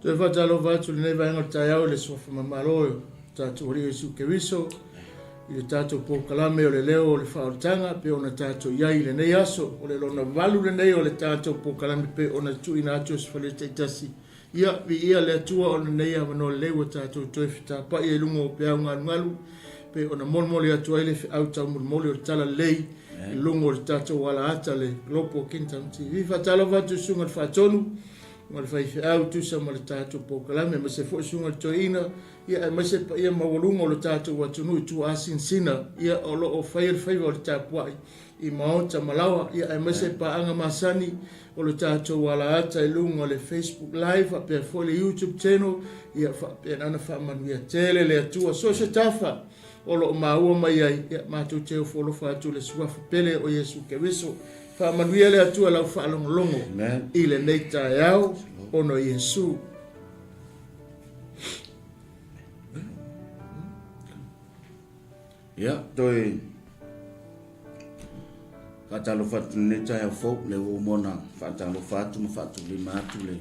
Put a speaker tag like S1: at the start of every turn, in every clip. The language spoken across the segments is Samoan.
S1: Toe faatalofa atu i lenei vaega o le taeao i le Suafa Mamalo o le tatou Alii Iesu Keriso i le tatou polokalame o le leo o le faaolataga pei ona tatou i ai i lenei aso. O le lona valu lenei o le tatou polokalame pei ona tuuina atu e Aso Faraile taitasi. Ia, viia le Atua o lenei avanoa lelei ua tatou toe fetapa'i ai i luga o peau galugalu pei ona molimoli atu ai le feau taumolimoli o le Talalelei i luga o le tatou alaata le Global Kingdom TV. Faatalofa atu i Susuga i le Faatonu ma le faifeau tusa ma le tatou polokalame, aemaise foi Susuga i le Toeaina, ia aemaise le paia maualuga o le tatou atunuu i tuaasinasina, ia o lo o faia le faiva o le tapuai i maota ma laoa, ia aemaise paaga masani o le tatou alaata i luga o le Facebook Live faapea foi le YouTube channel, ia faapena ona faamanuia tele le Atua. So o se tafa o lo o maua mai ai, ia matou te ofo alofa atu i le Suafa pele o Iesu Keriso. Faamanuia le Atua lau faalogologo i lenei taeao ona o Iesu.
S2: Ia, toe faatalofa atu lenei taeao fou, lea ua uma ona faatalofa atu ma faatulima atu le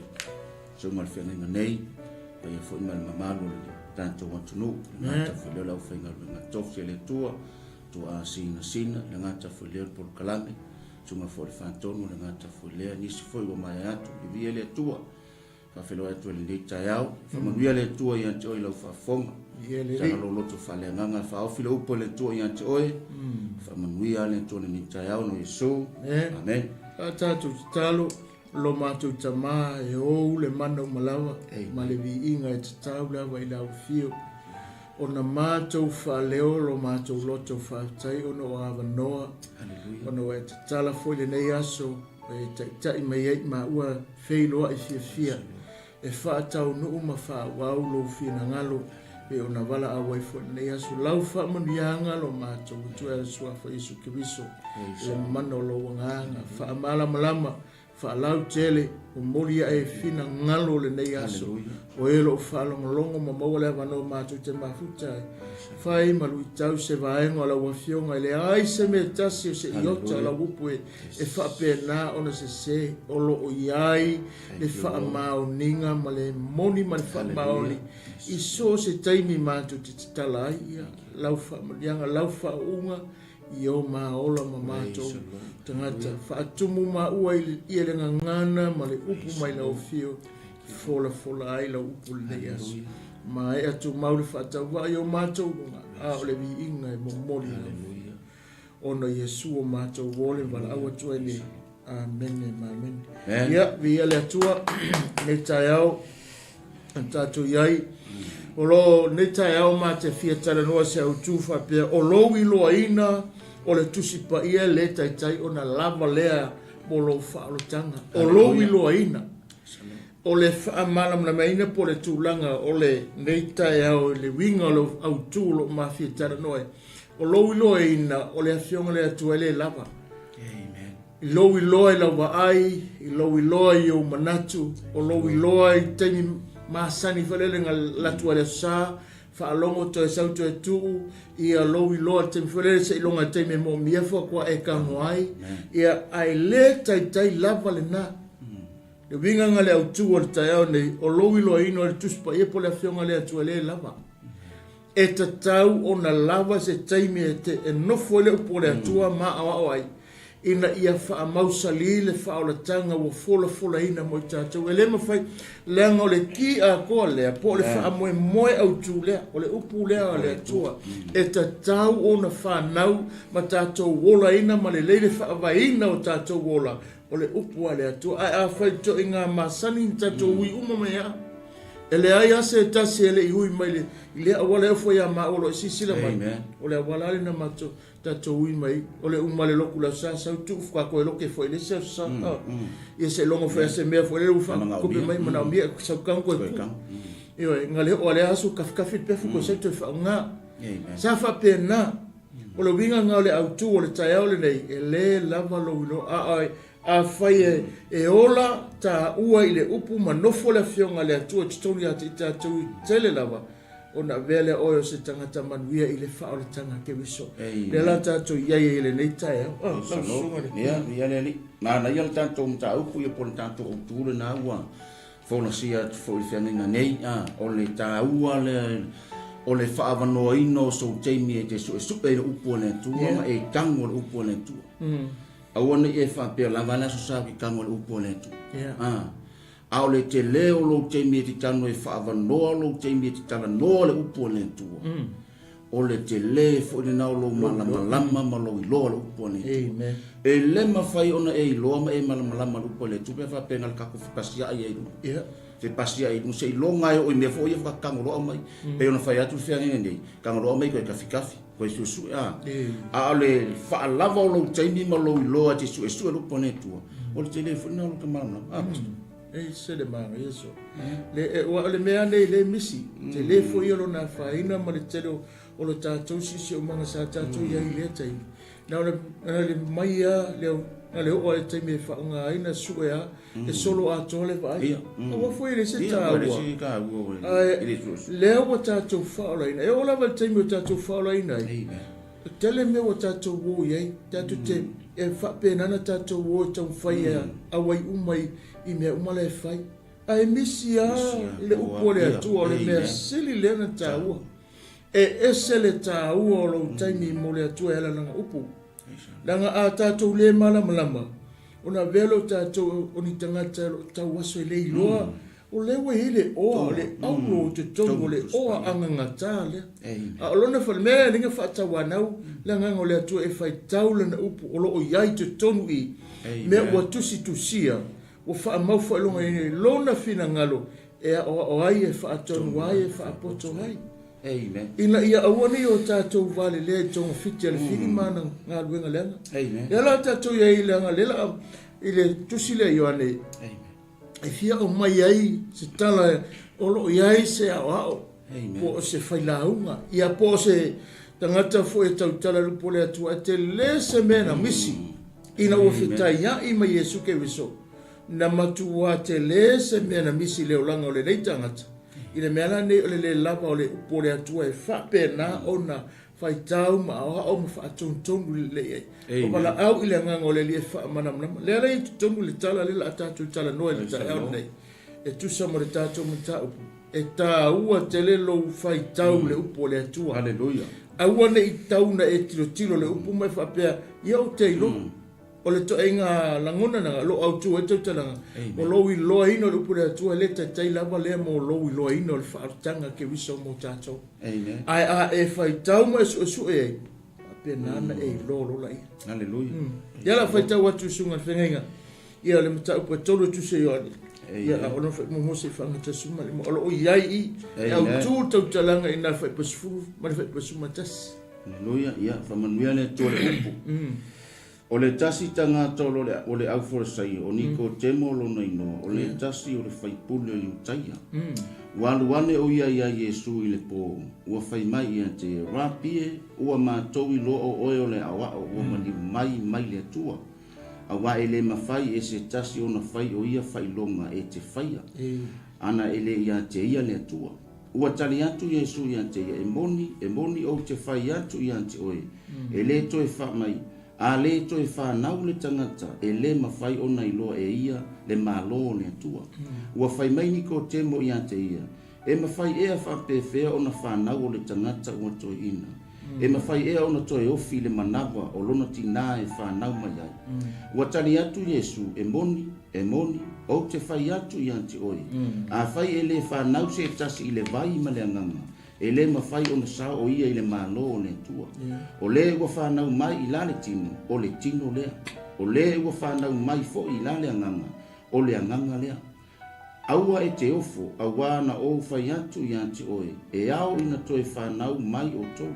S2: susuga i le feagaiga nei, paia foi ma le mamalu o le tatou atunuu, le gata foi lea o le aufaigaluega tofi a le Atua, tuaa sinasina, le gata foi lea o le polokalame, susuga foi i le faatonu, le gata foi lea, nisi foi ua maea atu, viia le Atua. Faafeiloai atu i lenei taeao. Faamanuia le Atua ia te oe i lau faafofoga. Saga lou loto faaleagaga e faaofi le upu a le Atua ia te oe. Faamanuia le Atua i lenei taeao no Iesu. Amen.
S1: A tatou tatalo, lo matou Tama e ou le mana uma lava ma le viiga e tatau lava i lau afio. Ona matou faaleo lo matou loto faafetai ona o avanoa, ona ua e tatala foi lenei aso e taitai mai ai maua feiloai fiafia e faataunuu ma faaauau lou finagalo pei ona valaau ai foi lenei aso. Lau faamanuiaga lo matou Atua e le Suafa Iesu Keriso, le mana o lou Agaga faamalamalama faalautele, momoli ae finagalo o lenei aso, o e o lo o faalogologo ma maua le avanoa matou te mafuta ai. Fai ma luitau se vaega o lau Afioga e leai se mea tasi o se iota o lau upu e e faapena ona sese o lo o i ai le faamaoniga ma le moni ma le faamaoni i so o se taimi matou te tatala ai ia lau faamanuiaga, lau faauuga i o ma ola ma matou tagata. Faatumu maua i le gagana ma le upu mai lau afio, folafola ai lau upu i lenei aso. Maea tumau le faatauvaa i o matou luga, a o le viiga e momoli i lau afio. Ona o Iesu o matou o le valaau atu ai nei. Amene ma amene. Ia, viia le Atua, nei taeao, na tatou i ai. O lo nei taeao ma te fia talanoa se autu faapea, o lou iloaina o le Tusi Paia le taitai ona lava lea mo lou faaolotaga. O lou iloaina o le faamalamalamaina po o le tulaga o le nei taeao i le uiga o le autu o lo o mafia talanoa ai. O lou iloaina o le Afioga le Atua e le lava. Amen. I lou iloa i lau vaai, i lou iloa i ou manatu, o lou iloa i taimi masani foi lele na latu ai le aso sa, faalogo toe sau toe tuu, ia lou iloa i le taimi foi lele seiloga i le taimi e moomia faatoa e tago ai, ia ae le taitai lava lena. Le uiga na le autu o le taeao nei, o lou iloaina o le Tusi Paia po o le Afioga le Atua e le lava. E tatau ona lava se taimi e te e nofo ai le upu o le Atua ma aoao ai, ina ia faamausali le faaolataga ua folafolaina mo i tatou. E le mafai, leaga o le ki atoa lea, po o le faamoemoe autu lea, o le upu lea a le Atua, e tatau ona fanau ma tatou olaina ma lelei le faavaeina o tatou ola, o le upu a le Atua. Ae afai itoaiga masani ni tatou ui uma mai lava, E leai lava se tasi e le i ui mai le, i lea auala e ofo ia maua o lo o e silasila mai. Amen. O le auala lava lena matou, tatou ui mai, o le uma le lotu le aso sa, sau tuu faatoa e loke foi i le isi aso sa. Mm, mm. Ia seiloga foi a se mea foi lele ua faakope mai manaomia, sau tago toe tuu. Ioe, na le oo a lea aso kafikafi le pefu toe sau toe faaaoga. Sa faapena. O le uiga lena o le autu o le taeao lenei, e le lava lou iloa, a Afai e, e ola taua i le upu ma nofo le Afioga a le Atua i totonu ia te i tatou i tele lava, ona avea lea oe o se tagata manuia i le faaolataga Keriso. Lea la tatou i ai ai i lenei taeao. Oh, lau susuga le.
S2: Ia, ia le Alii. Manaia le tatou mataupu ia po o le tatou autu lena ua. Folasia atu foi i le feagaiga nei, a, o le taua lea o le faaavanoaina o sou taimi e te suesue i le upu a le Atua ma e tago i le upu a le Atua. Aua ne i e faapea lava le Aso Sa ou te tago i le upu a le Atua. A, a o le tele o lou taimi e te tago e faaavanoa lou taimi e te talanoa le upu a le Atua, O le tele foi lena o lou malamalama ma lou iloa o le upu a le Atua. E le mafai ona e iloa ma e malamalama i le upu a le Atua pe a faapea na o le tatou fepasiai ai i luga. Fepasiai i luga seiloga e oo i mea foi ia faatoa tagoloa mai. Pei ona fai atu le feagaiga nei, tagoloa mai toe tafitafi, toe suesue a. A o le faalava o lou taimi ma lou iloa e te suesue le upu a le Atua, o le tele foi lena o lou malamalama. A, Pastor?
S1: E ese le manaia so. Le, e, ua, o le mea nei le misi, tele foi ia lona afaina ma le tele o, o lo tatou siosiomaga sa tatou i ai i lea taimi. Na o le, na le mai a, le, na le oo a le taimi e faaaogaina sue a, e solo atoa le vaai.
S2: Ia,
S1: Aua foi e le se
S2: Ia, ua le
S1: taua.
S2: se taua ua
S1: Ae,
S2: i le suesue.
S1: lea ua tatou faaolaina. E oo lava i le taimi ua tatou faaolaina ai,
S2: Amen.
S1: E tele mea ua tatou o i ai, tatou te e faapena ona tatou o e taumafai e auai uma i mea uma la e fai. Ae misi lava le upu a le Atua, o le mea sili lea ona taua. E ese le taua o lou taimi mo le Atua e ala i lana upu. Leaga a tatou le malamalama, ona avea lea o tatou o ni tagata o lo o tauaso e le iloa O lea ua i ai le oa, o le auro i totonu o le oa agagata lea. A o lona falemea e liga faatauanau le agaga o le Atua e faitau lana upu o lo o i ai i totonu i mea ua tusitusia, ua faamau faailoga i lona finagalo e aoao ai, e faatonu ai, e faapoto ai. Ina ia aua ne i o tatou valelea i togafiti a le fili ma ana galuega leaga. Lea la tatou i ai leaga lea la i le tusi lea a Ioane. E fia aumai ai se tala o lo o i ai se aoao po o se failauga, ia po o se tagata foi e tautala i le upu o le Atua, e tele se mea na misi ina ua fetaiai ma Iesu Keriso. Na matuā tele se mea na misi i le olaga o lenei tagata, i le mea la nei o le le lava o le upu o le Atua e faapena ona faitau ma aoao ma faatonutonu lelei ai. O valaau i le agaga o le Alii e faamalamalama. Lea la i totonu le tala lea la a tatou talanoa i le taeao lenei, e tusa ma le tatou mataupu, e taua tele lou faitau i le upu a le Atua.
S2: Haleluia.
S1: Aua ne i tau na e tilotilo le upu ma e faapea, ia ou te iloa. O le toaiga lagona na lo autu ai tautalaga, o lou iloaina o le upu a le Atua e le taitai lava lea mo lou iloaina o le faaolataga Keriso mo tatou.
S2: Amen.
S1: Ae a e faitau ma e suesue ai, faapena ona e iloa lola ia.
S2: Hallelujah.
S1: Ia la faitau atu i susuga i le feagaiga, ia le mataupu e tolu e tusi e Ioane. Ia a o lona faaimumu se i faagata suma le o lo o i ai i e autu le tautalaga i nā fuaiupu e 10 ma le fuaiupu e 11.
S2: Hallelujah. Ia faamanuia le Atua i le upu. O le tasi tagata o le, o le Aufalesaio, o Nikotemo lona inoa, o le tasi o le faipule o Iutaia. Ua alu ane o ia iā Iesu i le pō, ua fai mai ia te ia, Rapi e, ua matou iloa o oe o le aoao ua maliu mai mai le Atua, auā e le mafai e se tasi ona fai o ia failoga e te faia, ana e le ia te ia le Atua. Ua tali atu Iesu ia te ia, E moni, e moni ou te fai atu ia te oe, e le toe fa mai, a le toe fanau le tagata, e le mafai ona iloa e ia le Malo o le Atua. Ua fai mai Nikotemo ia te ia, E mafai ea faapefea ona fanau o le tagata ua toeina? E mafai ea ona toe ofi i le manawa o lona tinā e fanau mai ai? Ua tali atu Iesu, E moni, e moni, ou te fai atu ia te oe, afai e le fanau se tasi i le vai ma le agaga, e le mafai ona sao o ia i le Malo o le Atua. O le ua fanau mai i la le tino, o le tino lea. O le ua fanau mai foi i la le agaga, o le agaga lea. Aua e te ofo, auā na ou fai atu ia te oe, e ao ina toe fanau mai outou.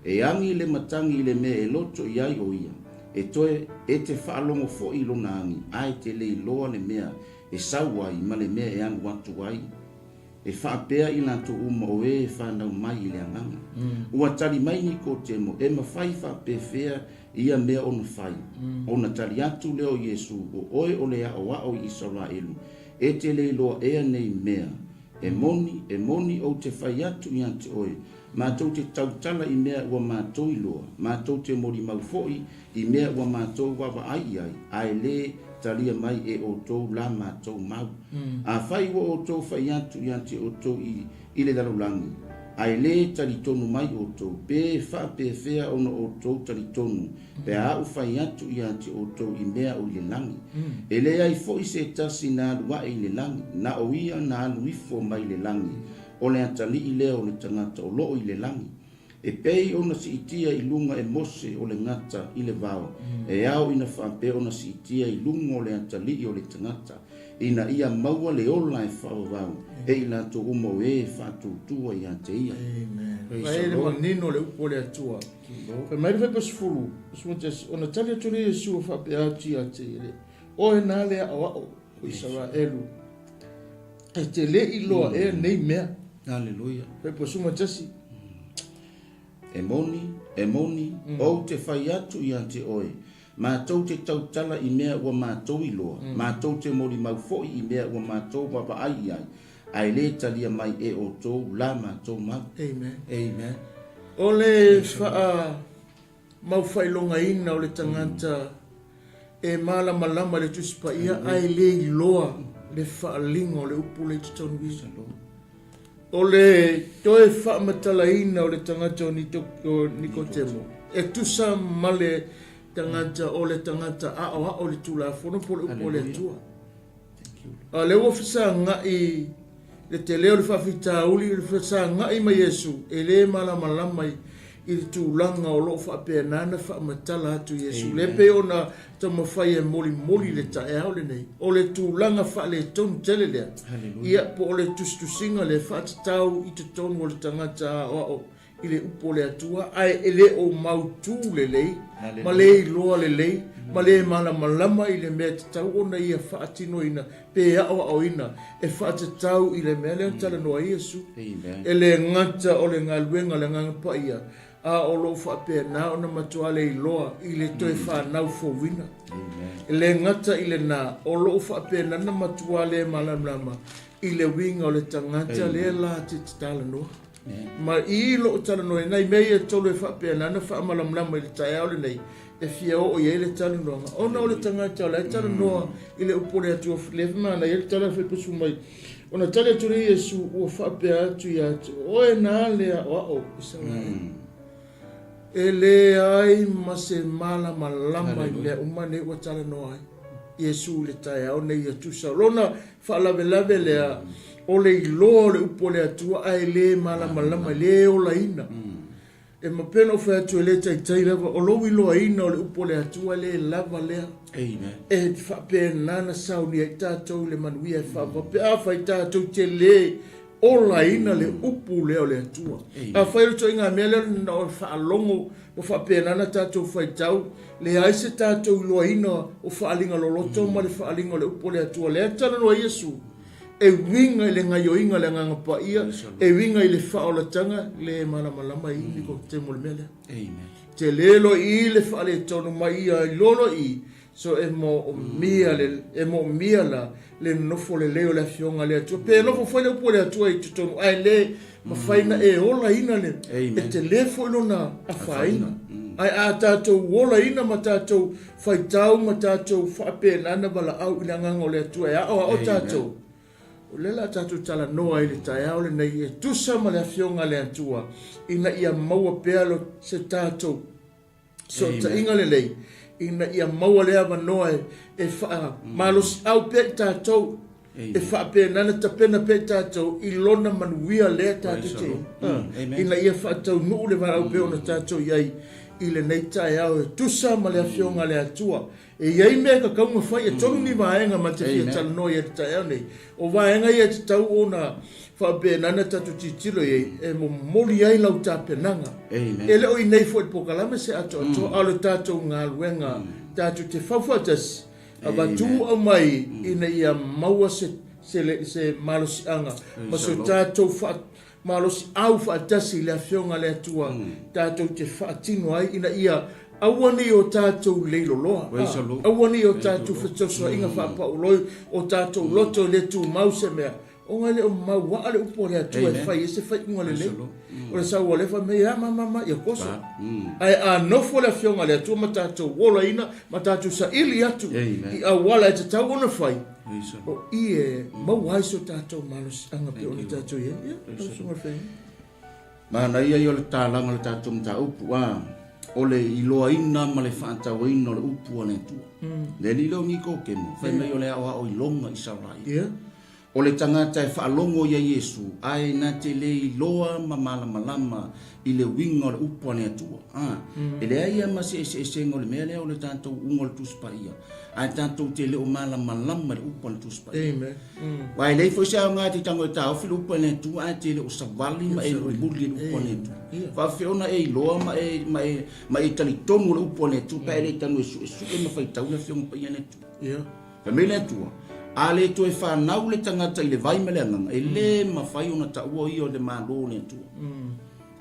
S2: E agi le matagi i le mea e loto i ai o ia, e toe e te faalogo foi i lona agi, a e te le iloa le mea e sau ai ma le mea e alu atu ai. E faapea i latou uma o e e fanau mai i le agaga. Ua tali mai Nikotemo, e mafai faapefea ia mea ona fai. Ona tali atu lea o Iesu, O oe o le aoao i Isaraelu, e te le iloa ea nei mea. E moni, e moni ou te fai atu ia te oe, Matou te tautala i mea ua matou iloa, matou te molimau foi i mea ua matou vaavaai i ai, ae le talia mai e outou la matou mau. Afai ua outou fai atu ia te outou i i le lalolagi, ae le talitonu mai outou, pe faapefea ona outou talitonu pe a ou fai atu ia te outou i mea o i le lagi? E leai foi se tasi na alu ae i le lagi, na o ia na alu ifo mai le lagi, o le atalii lea o le tagata o loo i le lagi. E pei ona siitia i luga e Mose o le gata i le vao, e ao ina faapea ona siitia i luga o le atalii o le tagata, ina ia maua le ola e faavavau e i latou uma o e faatuatua ia te ia.
S1: Amen. Ai le manino le upu o le Atua. Fai mai le Faipa 10, 11, ona tali atu lea Iesu e faapea atu ia te ia, le, Oe na le aʻoaʻo o Isaraelu, e te le iloa ea nei mea.
S2: Aleluia.
S1: Faipa 11.
S2: E moni, e moni, ou te fai atu ia te oe, matou te tautala i mea ua matou iloa, matou te molimau foi i mea ua matou vaavaai i ai, ae le talia mai e outou la matou mau.
S1: Amen.
S2: Amen.
S1: O le faa maufailogaina o le tagata e malamalama i le Tusi Paia ae le iloa le faaaliga o le upu lea i totonu i i. O le toe faamatalaina o le tagata o Nikotemo e tusa ma le tagata o le tagata aoao i le Tulafono po o le upu o le Atua. A o lea ua fesagai le tele o le faafitauli, le fesagai ma Iesu, e le malamalama i le tulaga o lo o faapena ona faamatala atu Iesu. Lea pei ona taumafai e molimoli le taeao lenei, o le tulaga faaletonu tele lea, ia, po o le tusitusiga lea faatatau i totonu o le tagata aoao i le upu o le Atua, ae e le o mautū lelei, ma le iloa lelei, ma le malamalama i le mea e tatau ona ia faatinoina pe aoaoina e faatatau i le mea lea na talanoa ai Iesu. E le gata o le galuega a le Agaga Paia, a o lo o faapena ona matua le iloa i le toe fanau fouina. E le gata i lena, o lo o faapena ona matua le malamalama i le uiga o le tagata lea la te talanoa. Ma i lou talanoa i nai mea ia e tolu e faapena ona faamalamalama i le taeao lenei, e fia oo i ai le talanoaga, ona o le tagata o la e talanoa i le upu o le Atua, lea e manaia le tala fai pusu mai, ona tali atu lea Iesu ua faapea atu ia te oe na le aoao Isaraelu. E leai ma se malamalama i mea uma nei ua talanoa ai Iesu i le taeao nei ia tusa o lona faalavelave lea o le iloa o le upu o le Atua ae le malamalama, e le olaina. E mapea ona ou fai atu e le taitai lava, o lou iloaina o le upu o le Atua e le lava lea. E faapena ona saunia ai tatou i le manuia e faavavau pe afai tatou te le olaina le upu lea o le Atua. Afai o le ituaiga mea lea na o le faalogo ua faapena ona tatou faitau, leai se tatou iloaina o faaaliga loloto ma le faaaliga o le upu o le Atua. Lea e talanoa ai Iesu, e uiga i le gaioiga o le Agaga Paia, e uiga i le faaolataga, le malamalama ai Nikodemo i le mea lea. Tele loa i le faaletonu mai ia iloa loa i So e moomia le, e moomia la le nofo lelei o le Afioga a le Atua. Pe nofo foi le upu a le Atua i totonu, ae le mafai na e olaina le, e tele foi lona afaina. Ae a tatou olaina ma tatou faitau ma tatou faapena na valaau i le Agaga o le Atua e aoao tatou, o lea la tatou talanoa i le taeao lenei e tusa ma le Afioga a le Atua, ina ia maua pea lo se tatou Fesootaiga lelei ina ia maua le avanoa e faamalosiau pea i tatou, e faapena ona tapena pea i tatou i lona manuia lea tatou te i ai, ina ia faataunuu le valaau pea ona tatou i ai i lenei taeao e tusa ma le Afioga a le Atua. E i ai mea e tatau ona fai, e tolu ni vaega ma te fia talanoa i ai i le taeao nei. O vaega ia e tatau ona faapena ona tatou tilotilo i ai e momoli ai lau tapenaga. E le o i nei foi i le polokalame se atoatoa, a o le tatou galuega tatou te fau faatasi, avatu aumai ina ia maua se se malosiaga ma so tatou malosiau faatasi i le Afioga a le Atua tatou te faatino ai ina ia aua ne i o tatou leiloloa, aua ne i o tatou fesoasoaiga faapauloi o tatou loto e le tumau se mea. Ona e le o mauaa le upu a le Atua e fai ai se faaiuga lelei. O le sau a lea fai mai, a ma ma, ia toso. Ae a nofo le Afioga a le Atua ma tatou olaina ma tatou saili atu i auala e tatau ona fai, o i e maua ai so tatou malosiaga pei ona tatou i ai. Ia, lau Susuga i le Feagaiga.
S2: Manaia ia o le talaga o le tatou mataupu, a o le iloaina ma le faatauaina o le upu a le Atua. Le alii lea o Nikotemo, fai mai o le aoao iloga Isaraia. O le tagata e faalogo ia Iesu, ae na te le iloa ma malamalama i le uiga o le upu a le Atua. A, e leai lava ma se eseesega o le mea lea o le tatou uga o le Tusi Paia, ae tatou te le o malamalama i le upu a le Tusi Paia.
S1: Amen.
S2: Aua e leai foi se aoga e te tago e taofi le upu a le Atua ae te le o savali ma e mulimuli i le upu a le Atua. Faafefea ona e iloa ma e, ma e, ma e talitonu le upu a le Atua pe a e le tago e suesue ma faitau le Afioga Paia a le Atua. Fai mai le Atua, A le toe fanau le tagata i le vai ma le agaga, e le mafai ona taua ia o le Malo o le Atua.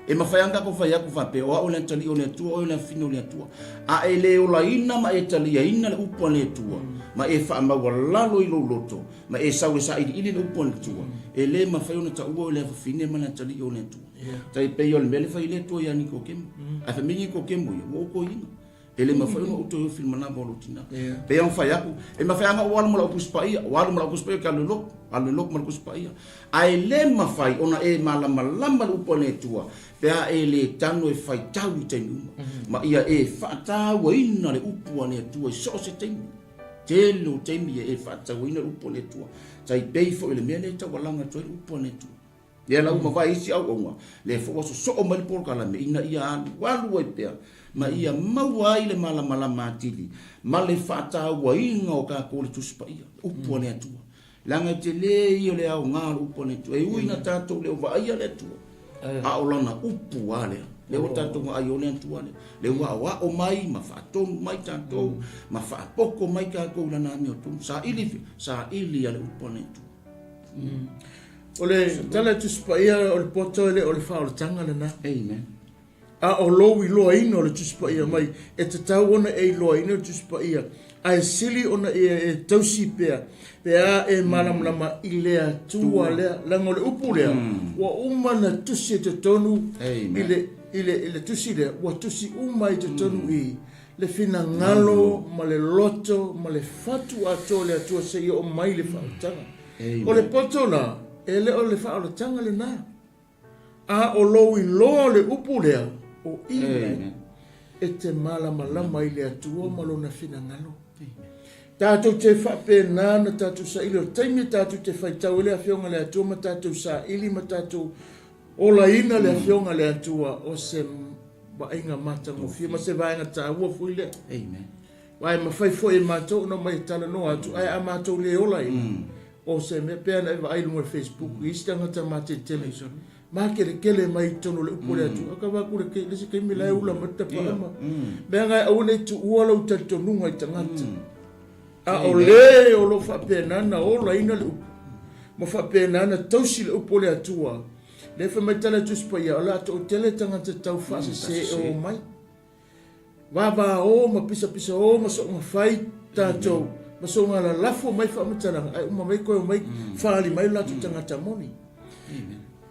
S2: E mafai lava ona tatou fai atu faapea, o au o le atalii o le Atua, oe o le afafine o le Atua. A e le olaina ma e taliaina le upu a le Atua, ma e faamaualalo i lou loto, ma e sau e sailiili le upu a le Atua, e le mafai ona taua oe le afafine ma le atalii o le Atua. Tai pei o le mea lea fai ai le Atua ia Nikokemo. Ae fai mai Nikokemo ia, ua ou toeaina. E le mafai ona ou toe ofi i le manava o lou tina. Pei ona fai atu, e mafai lava ona ou alu ma lau Tusi Paia, ou alu ma lau Tusi Paia ou te alu i le lotu, alu i le lotu ma le Tusi Paia. Ae le mafai ona e malamalama i le upu a le Atua pe a e le tago e faitau i taimi uma, ma ia e faatauaina le upu a le Atua i so o se taimi. Tele o taimi ia e faatauaina le upu a le Atua. Tai pei foi o le mea lea e taualaga atu ai le upu a le Atua. Lea la ua mavae isi auauna, lea foi ua sosoo mai le polokalame ina ia alualu ai pea ma ia maua ai le malamalama atili ma le faatauaina o tatou le Tusi Paia, le upu a le Atua. Leaga e tele ia o le aoga o le upu a le Atua. E ui ina tatou le o vaaia le Atua, a o lana upu lava lea. Lea ua tatou vaai o le Atua lea. Lea ua aoao mai ma faatonu mai tatou ma faapoto mai tatou i lana amiotonu. Saili, saili a le upu a le Atua.
S1: O le tala a Tusi Paia o le poto e le o le faaolataga lena.
S2: Amen.
S1: A o lou iloaina o le Tusi Paia mai, e tatau ona e iloaina le Tusi Paia, ae sili ona e, e tausi pea, pe a e malamalama i le Atua lea. Leaga o le upu lea, ua uma ona tusi i totonu i le, i le, i le tusi lea, ua tusi uma i totonu i le finagalo ma le loto ma le fatu atoa o le Atua seia oo mai le faaolataga. O le poto la, e le o le faaolataga lena, a o lou iloa o le upu lea, o i mai, e te malamalama i le Atua ma Lona finagalo. Tatou te faapena ona tatou saili, o le taimi tatou te faitau ai le Afioga i le Atua ma tatou saili ma tatou olaina le Afioga i le Atua, o se vaaiga matagofie ma se vaega taua foi lea.
S2: Amen.
S1: Aua e mafai foi e matou ona omai e talanoa atu, ae a matou le olaina, o se mea pei ona e vaai i luga o le Facebook i isi tagata matetele, makelekele mai i totonu o le upu a le Atua. Ka vaai atu le isi taimi la e ula mai le tapaa ma mea na e aua ne i tuua lou talitonuga i tagata. A o le o lo o faapena ona olaina le upu ma faapena ona tausi le upu o le Atua, lea fai mai tala Tusi Paia, o le a toatele tagata tau faasese e omai. Vavao ma pisapisao ma soonga fai tatou ma soonga lalafo mai faamatalaga ae uma mai koe omai faali mai lo latou tagata moni.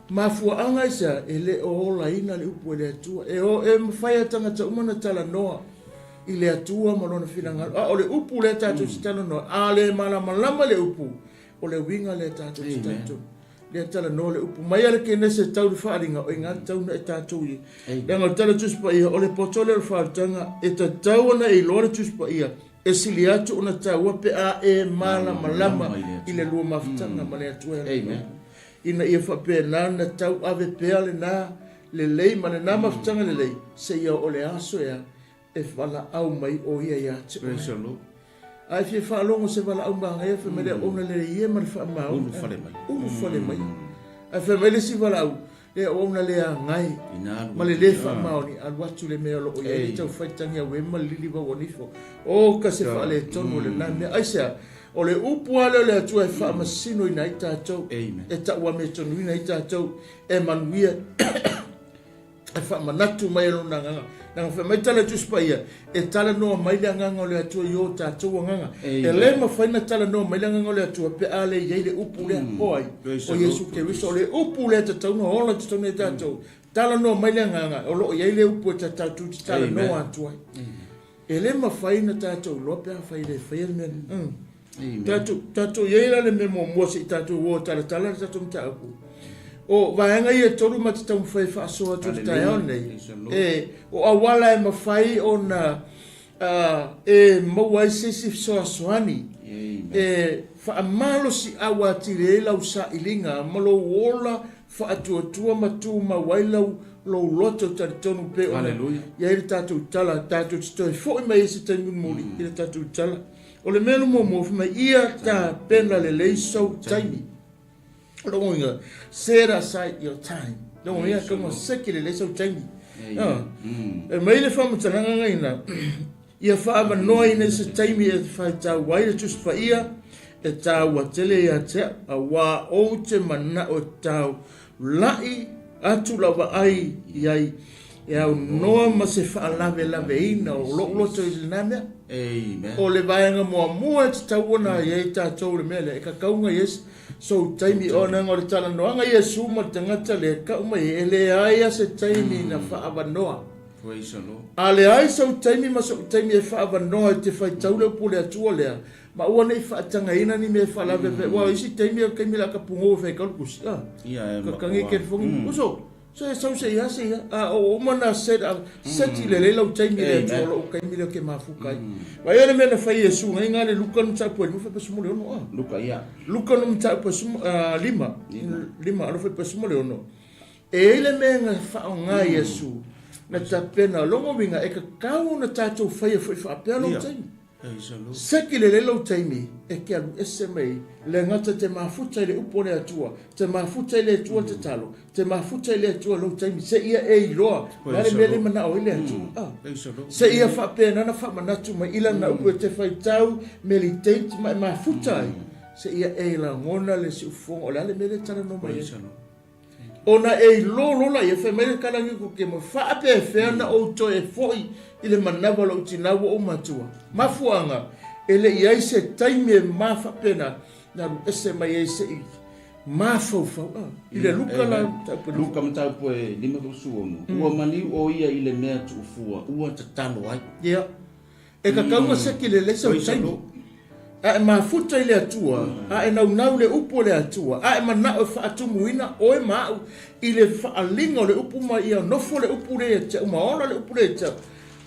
S1: Mafuaaga aisea e le o olaina le upu e le Atua. E o e mafai a tagata uma ona talanoa i le Atua ma lona finagalo. A o le upu lea tatou te talanoa, a le malamalama le upu, o le uiga lea tatou te talitonu. Lea talanoa le upu mai a le Kenese tau le faaaliga o iga tatau ona e tatou i ai. Leaga o le tala Tusi Paia, o le poto lea o le faaolataga e tatau ona e iloa le Tusi Paia, e sili atu ona taua pe a e malamalama i le lua mafutaga ma le Atua e alolofa. Ina ia faapena ona tau ave pea lena lelei ma lena mafutaga lelei seia oo le aso ea E valaau mai o ia ia te oe. A e fia faalogo se valaau manaia, fai mai le auauna lelei e ma le faamaoni.
S2: Ulufale mai.
S1: Ulufale mai. Ae fai mai le isi valaau, le auauna le agai ma le le faamaoni, alu atu le mea o lo o i ai le taufai tagi auē ma le lili vauanifo. O ka se faaletonu o lena mea. Aisea? O le upu lava lea o le Atua e faamasinoina ai tatou, e tauametonuina ai tatou, e manuia. E faamanatu mai e Lona Agaga. Leaga fai mai tala Tusi Paia, e talanoa mai le Agaga o le Atua i o tatou agaga. E le mafai ona talanoa mai le Agaga o le Atua pe a le i ai le Upu lea. O ai? O Iesu Keriso. O le Upu lea e tatau ona ola i totonu o tatou. Talanoa mai le Agaga, o lo o i ai le Upu e tatou te talanoa atu ai. E le mafai ona tatou iloa pe afai e le faia le mea lea. Tatou, tatou i ai la le mea muamua se i tatou o talatala le tatou mataupu. O vaega ia e tolu ma te taumafai e faasoa atu i le taeao lenei, e, o auala e mafai ona e maua ai se isi fesoasoani e faamalosiau atili ai lau sailiga ma lou ola faatuatua ma tumau ai lau lou loto talitonu pei ona i ai le tatou tala, tatou te toe foi mai ai se taimi mulimuli i le tatou tala. O le mea muamua, fai mai, ia tapena lelei sou taimi. O lona uiga, set aside your time. Lona uiga, kau seki lelei sou taimi. E mai le faamatalaga ngaina, ia faaavanoaina i se taimi e faitau ai le Tusi Paia, e taua tele ia te au, auā ou te manao e taulai atu lau vaai i ai e aunoa ma se faalavelaveina o lou loto i lena mea.
S2: Amen.
S1: O le vaega muamua e tatau ona i ai tatou le mea lea, e kakau ona i ai sou taimi, ona o le talanoaga Iesu ma le tagata lea e kau mai ai, e leai lava se taimi na faaavanoa.
S2: Praise the Lord.
S1: A leai sou taimi ma sou taimi e faaavanoa e te faitau le upu o le Atua lea, ma aua ne i faatagaina ni mea e faalavelave, aua o isi taimi o le taimi o le a ka pugou e faitau le tusi, a,
S2: Ia, e
S1: ka kagi ke fogi, uso, se sau se ia se ia, a o uma na set up, seti lelei lau taimi le Atua, o lou taimi lea ke mafuta ai. Ma ia le mea na fai e Iesu, ngai nga le Luka no mataupu e lima fai pa le ono, a.
S2: Luka, ia.
S1: Luka no mataupu e suma, lima, lima, alo fai pa le ono. E i ai le mea na faaaoga e Iesu, na tapena, lona uiga e tatau ona tatou faia foi faapea lou taimi. Seki lelei lou taimi e te alu ese mai le gata te mafuta i le upu a le Atua, te mafuta i le Atua tatalo, te mafuta i le Atua lou taimi, seia e iloa o le a le mea lea e manao ai le Atua. Seia faapena ona faamanatu mai i lana upu e te faitau, meditate ma e mafuta ai, seia e lagona le siufofoga o le a le mea lea e talanoa mai ai. Ona e iloa loa laia, fai mai le kalagi ko ke mo faapefea na ou toe foi i le manawa o lou tina ua ou matua. Mafuaaga, e le i ai se taimi e ma faapena na alu ese mai ai se i mafaufau a i le Luka la
S2: mataupu e Luka mataupu e 56, Ua maliu o ia i le mea tuufua, ua tatalo ai.
S1: Ia. E kakau na seki lelei sau taimi. A e mafuta i le Atua, a e naunau i le upu o le Atua, a e manao e faatumuina oe ma au i le faaliga o le upu ma ia nofo le upu lea ia te au ma ola le upu lea ia te au,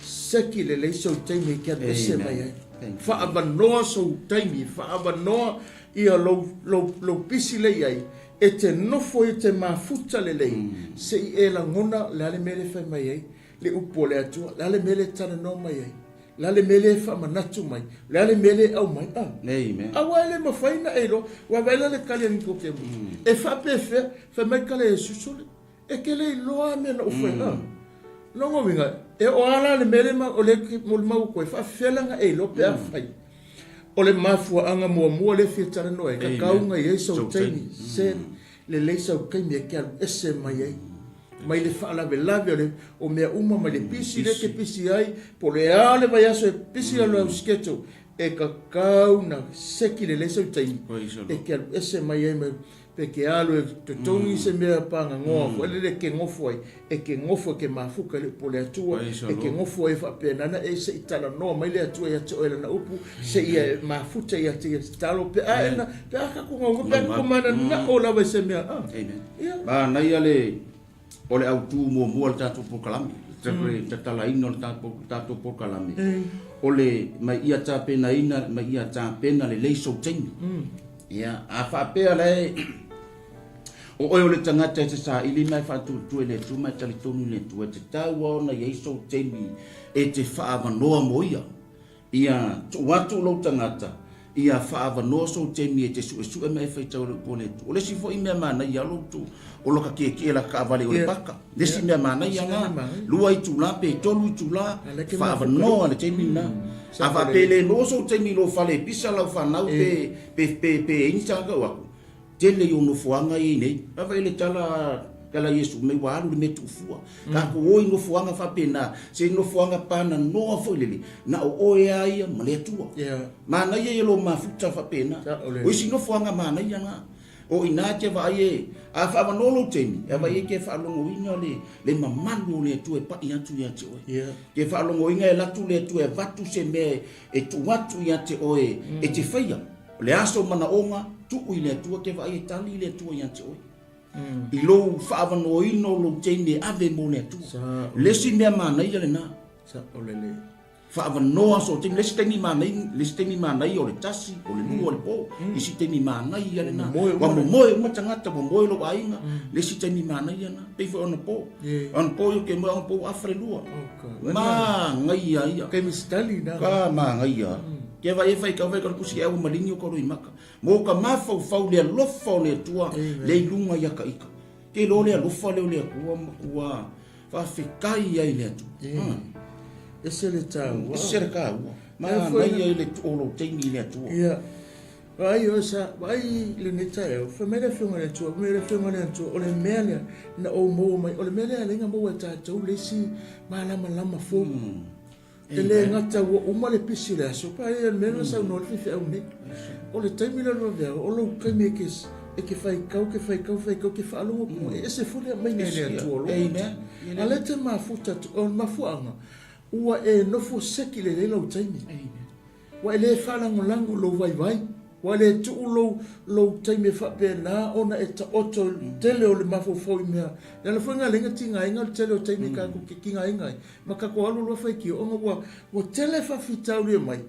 S1: seki lelei sou taimi e ke alu ese mai ai. Faaavanoa sou taimi, faaavanoa ia lou, lou, lou pisi lea i ai, e te nofo i te mafuta lelei, se i e lagona le a le mea lea e fai mai ai. le upu o le Atua, le a le mea lea e talanoa mai ai, le a le mea lea e faamanatu mai, le a le mea lea e aumai, a.
S2: Amen.
S1: Aua e le mafai ona e iloa, ua vaai la le tali a Nikodemo, e faapefea, fai mai tala Iesu, sole, e te le iloa lava mea na ou fai, a. Lona uiga, e oo lava la le mea lea o lea e te molimau atu ai, e faapefea la ona e iloa pe afai o le mafuaaga muamua lea e fia talanoa ai, tatau ona i ai sou taimi, se lelei sau taimi e te alu ese mai ai. mai le faalavelave o le o mea uma mai le pisi lea e te pisi ai, po o le a le vaiaso e pisi ai lau schedule, e tatau ona seki lelei sau taimi e te alu ese mai ai mai pe te alu e totogi se mea pagagoa foi lele e te nofo ai, e te nofo e te mafuta i le upu a le Atua, e te nofo ai faapena na e se i talanoa mai le Atua ia te oe lana upu, se i e mafuta ia te ia tatalo pe a ena, pe a tatou galuega, pe a tatou mananao lava i se mea, a.
S2: Amen. Manaia le o le autu muamua o le tatou polokalame, le tatalaina o le tatou polokalame, o le mai ia tapenaina, mai ia tapena lelei sou taimi. Ia, a faapea la e o oe o le tagata e te saili ma e faatuatua i le Atua ma e talitonu i le Atua, e tatau lava ona i ai sou taimi e te faaavanoa mo ia. Ia tuu atu lou tagata, ia faaavanoa sou taimi e te suesue ma e faitau i lou pole atu. O le isi foi mea manaia lou tu, o laka tietie laka kaavale o le paka. Le isi mea manaia na, lua itula pe tolu itula, faaavanoa le taimi lena. A faapea e le maua sou taimi i lou fale e pisa lau fanau pe pe pe pe ai ni tagata o aku, tele i ou nofoaga ia i nei. Vaavaai i le tala. Ke ala Iesu mei ua alu le mea tuufua. Tatou o i nofoaga faapena, se nofoaga pananoa foi lele, na o oe a ia ma le Atua. Manaia ia lou mafuta faapena. O isi nofoaga manaia na. O ina e te vaai e, a faavanoa lou taimi, e vaai e te faalogoina le, le mamalu o le Atua e pai atu ia te oe. Te faalogoina e alu atu le Atua e avatu se mea e tuu atu ia te oe e te faia. O le aso manaoga, tuu i le Atua, te vaai e tali le Atua ia te oe. I lou faavanoaina o lou taimi e ave mo le Atua. Le isi mea manaia lena. Faavanoa sou taimi. Le isi taimi manaia, le isi taimi manaia o le tasi, o le lua o le po. Isi taimi manaia lena. Ua momoe uma tagata, ua moe lou aiga. Le isi taimi manaia lena. Pei foi ona po. Ona po ia ke moe ona po afa le lua. Manaia ia. Ka manaia. Ke vai e fai kau vai ka kusi e au malini o ka roimaka. Mo ka mafaufau le alofa o le Atua le i luga ia ka ika. Ke iloa le alofa lea o le Atua matua faafetai ai le Atua.
S1: Ese le taua.
S2: Ese le taua. Manaia i le o lou taimi i le Atua.
S1: Ia. Vaai o sa, vaai lenei taeao, fai mai le Afioga i le Atua, fai mai le Afioga i le Atua, o le mea lea na ou maua mai, o le mea lea e ala ai ona maua e tatou le isi malamalama fou. E le gata ua uma le pisi o le aso, pa ia le mea na saunoa le faifeau nei. O le taimi lea o le vaveao, o lou taimi e ke, e ke faitau, ke faitau, faitau, ke faalogo atu, e ese foi le aumaiga e le Atua o lou loto. A lea e te mafuta atu, o le mafuaaga, ua e nofo seki lelei lou taimi. Ua e le faalagolago i lou vaivai, ua le tuu lou, lou taimi e faapena ona e taoto i le tele o le mafaufau i mea. Le ala foi lena lea na tigaina o le tele o taimi tatou te tigaina ai, ma tatou alu loa faitio, ona ua, ua tele faafitauli e mai,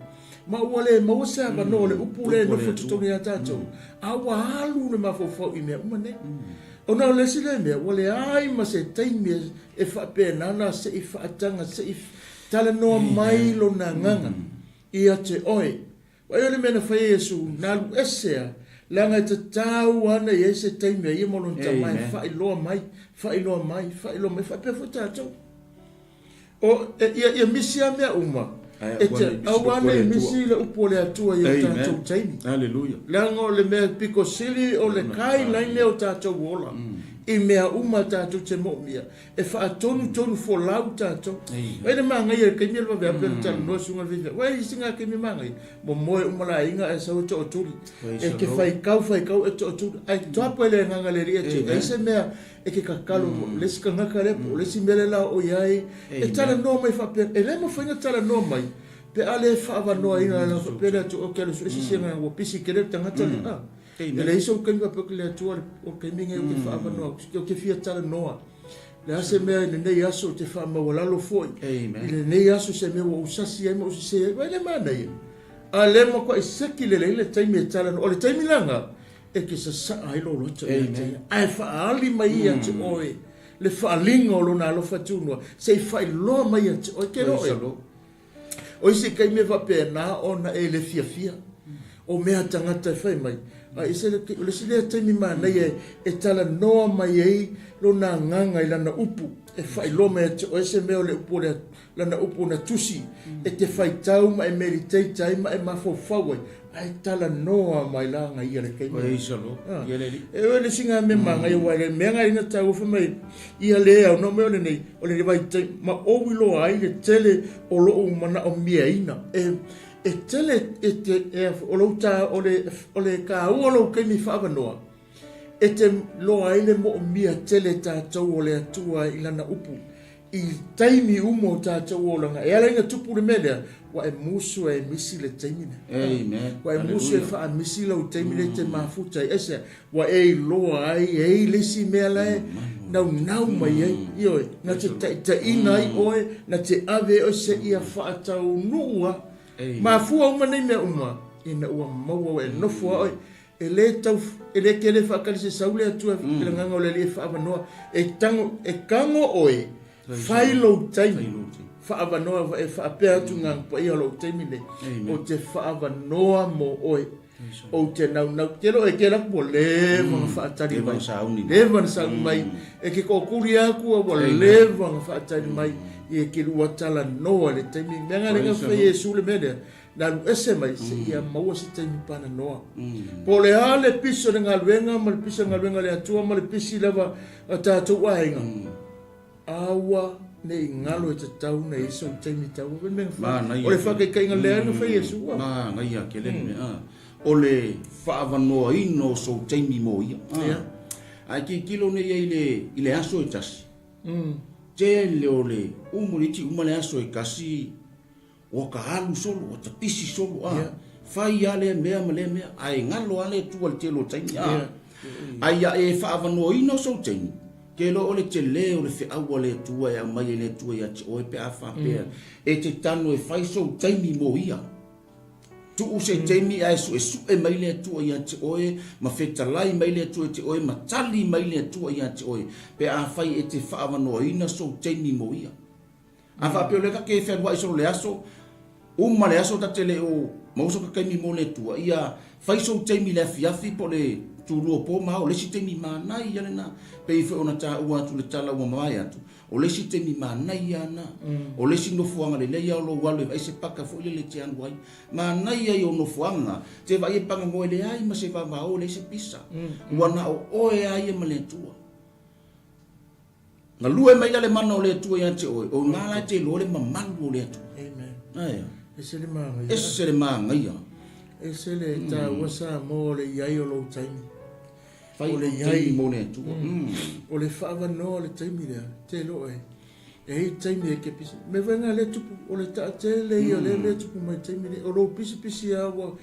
S1: ma ua le maua se avanoa o le upu lea e nofo i totonu ia tatou, a ua alu le mafaufau i mea uma nei. Ona o le isi lea mea, ua leai ma se taimi e faapena ona se i faataga, se i Talanoa mai lona agaga ia te oe. Vaai o le mea na fai e Iesu, na alu ese a, leaga e tatau ana i ai se taimi a ia ma lona tama e faailoa mai, faailoa mai, faailoa mai, faapea foi tatou. O, e, ia, ia misi a mea uma, e te, aua ne i misi le upu o le Atua i o tatou taimi.
S2: Hallelujah.
S1: Leaga o le mea pito sili o le guideline lea o tatou ola, i mea uma tatou te moomia. E faatonutonu folau tatou. Ai le manaia i le taimi le vave ape na talanoa susuga le faifeau. Ai isi ngā taimi manaia, momoe uma le aiga ae sau e tootuli. E te faitau faitau e tootuli. Ae toapo e le agaga le Alii e te ai se mea e te tatalo le isi tagata lea po o le isi mea lea la o i ai. E talanoa mai faapea, e le mafai ona talanoa mai pe a le faavanoaina la faapea le Atua, okay alu sue se isi agaga ua pisi tele le tagata lea. E leai sou taimi faapea ki le Atua, o le taimi lenei ou te faaavanoa atu, ou te fia talanoa. Le a se mea i lenei aso ou te faamaualalo foi i lenei aso se mea ua ou sasi ai ma ou sese ai. Vaai le manaia. A le matuai seki lelei le taimi e talanoa. O le taimi lena e te sasaa ai lou loto ia te ia, ae faaali mai ia te oe le faaaliga o lona alofa tunoa, se i faailoa mai ia te oe. Ke loe. O isi taimi e faapena ona e le fiafia o mea tagata e fai mai, a ese le, o le isi lea taimi manaia e talanoa mai ai lona agaga i lana upu, e faailoa mai ia te oe se mea o le upu o le, lana upu na tusi, e te faitau ma e meditate ai ma e mafaufau ai, ae talanoa mai la aga ia le taimi.
S2: Praise the Lord.
S1: Ah.
S2: Ia le alii.
S1: E oe le singa me manga ia wai le mea ngai na tau fa mai ia le au no me o le nei o le vai te ma o wi lo ai le tele o lo o mana o mia ina e e tele e te e o lo ta o le o le ka u o lo ke mi fa noa e te loa ai le moomia tele tatou o le Atua i lana upu i taimi uma o tatou olaga. E ala ai ona tupu le mea lea, ua e musu e misi le taimi lea.
S2: Amen.
S1: Ua e musu e faamisi lau taimi lea e te mafuta ai. Aisea? Ua e iloa ai e i ai le isi mea la e naunau mai ai. Ioe, na te taitaiina ai oe, na te ave ai oe seia faataunuu lava. Mafua uma nei mea uma, ina ua maua ua e nofo lava oe E le tau, e le tele faatali se sau le Atua i le agaga o le Alii e faaavanoa. E tango, e tago oe, fai lou taimi, faaavanoa e faapea atu Agaga Paia o lou taimi nei, ou te faaavanoa mo oe. Ou te naunau, te iloa e tele atu ua leva ona faatali mai, leva ona sauni mai, e te tootuli atu a ua leva ona faatali mai, ia e te lua talanoa i le taimi. Mea na lea na fai e Iesu le mea lea. Na alu ese mai seia maua se taimi pananoa. Po o le a le pisi o le galuega ma le pisi o le galuega a le Atua ma le pisi lava a tatou aiga, aua ne i galo e tatau ona i ai sou taimi taua. Pei o le mea na fai. O le faataitaiga lea na fai e Iesu.
S2: Manaia tele le mea. O le faaavanoaina o sou taimi mo ia. Ae tilotilo nei i ai i le aso e tasi, tele o le umu le iti uma le aso e tasi, Ua ta alu solo, ua ta pisi solo, a. Fai a lea mea ma lea mea, ae galo a le Atua i le tele o taimi, a. Ae ia e faaavanoaina sou taimi, ke iloa o le tele o le feau a le Atua e aumai e le Atua ia te oe pe a faapea e te tano e fai sou taimi mo Ia. Tuu se taimi ae suesue mai le Atua ia te oe ma fetalai mai le Atua ia te oe ma tali mai le Atua ia te oe pe afai e te faaavanoaina sou taimi mo Ia. A faapea o lea ta te fealuai solo le aso, uma le aso ta te le o maua so ta taimi mo le Atua, ia fai sou taimi i le afiafi po o le tulua po ma ao, o le isi taimi manaia lena. Pei foi ona taua atu i le tala ua mavae atu, o le isi taimi manaia lena. O le isi nofoaga lelei lava o lou alu e vaai se paka foi lele e te alu ai. Manaia ia o nofoaga, te vaai e pagagoa e leai ma se vavao, leai se pisa. Ua na o oe lava ia ma le Atua. Galue mai la le mana o le Atua ia te oe, o ina la e te iloa le mamalu o le Atua.
S1: Amen.
S2: Ae.
S1: Ese le manaia.
S2: Ese le manaia.
S1: Ese le taua Samoa o le i ai o lou taimi.
S2: Fai o le i ai mo le Atua.
S1: O le faavanoa o le taimi lea, te iloa e. E i ai taimi e ke pisi. Me vaega lea tupu, o le taatele ia lea mea tupu mai taimi nei. O lou pisipisi lava ua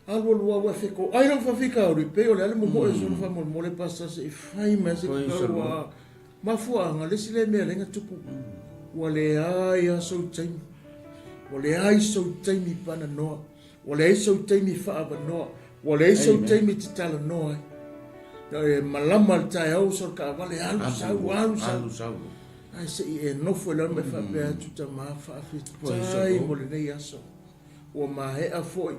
S1: Alualu au e fekoai ai lau faafitauli, pei o le a le momoe o sona faamolemole pastor se i fai mai se tatau a mafuaaga le isi lea mea lea na tupu ua leai a sou taimi ua leai sou taimi pananoa ua leai sou taimi faaavanoa ua leai sou taimi te talanoa ai e malama le taeao uso le taavale alu sau alu sau ae se i e nofo i lalo ma e faapea atu tama faafetai mo lenei aso. Ua maea foi.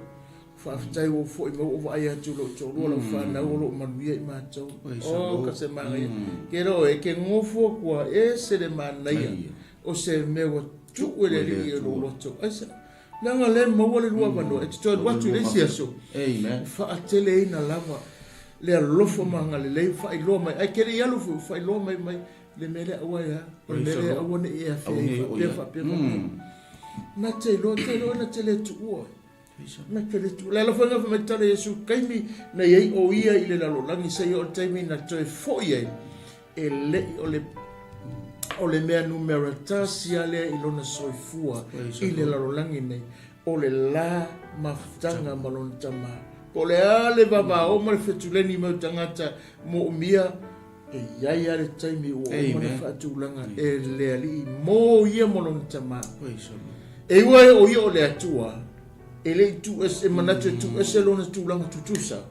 S1: Faafetai ua ou foi mai ua ou vaai atu i lou toalua, lau fanau o lo o manuia i matou. Oh, ka se manaia. Ke loa oe, ke gofo atu a ese le manaia o se mea ua tuu e le Alii i lou loto. Aisea? Leaga o lea e maua le lua avanoa e te toe alu atu i le isi aso, faateleina lava le alofa ma agalelei, faailoa mai. Ae ke le i alu foi, ua faailoa mai mai le mea lea aua e a, o le mea lea aua ne i e afea ai faapea faapea faapea. Na te iloa, te iloa na te le tuua. Na te le tuua. Le ala foi na fai mai tala Iesu, taimi na i ai o ia i le lalolagi, seia o le taimi na toe foi ai, e le'i o le o le mea numera tasi lava lea i lona soifua i le lalolagi nei, o le la mafutaga ma lona Tama. Po o le a le vavao ma le fetuleni mai o tagata moomia, E i ai lava le taimi ua uma ona faatulaga e le Alii mo ia ma lona Tama. E ua e o ia o le Atua, e le i tuuese, e manatu e tuuese lona tulaga tutusa,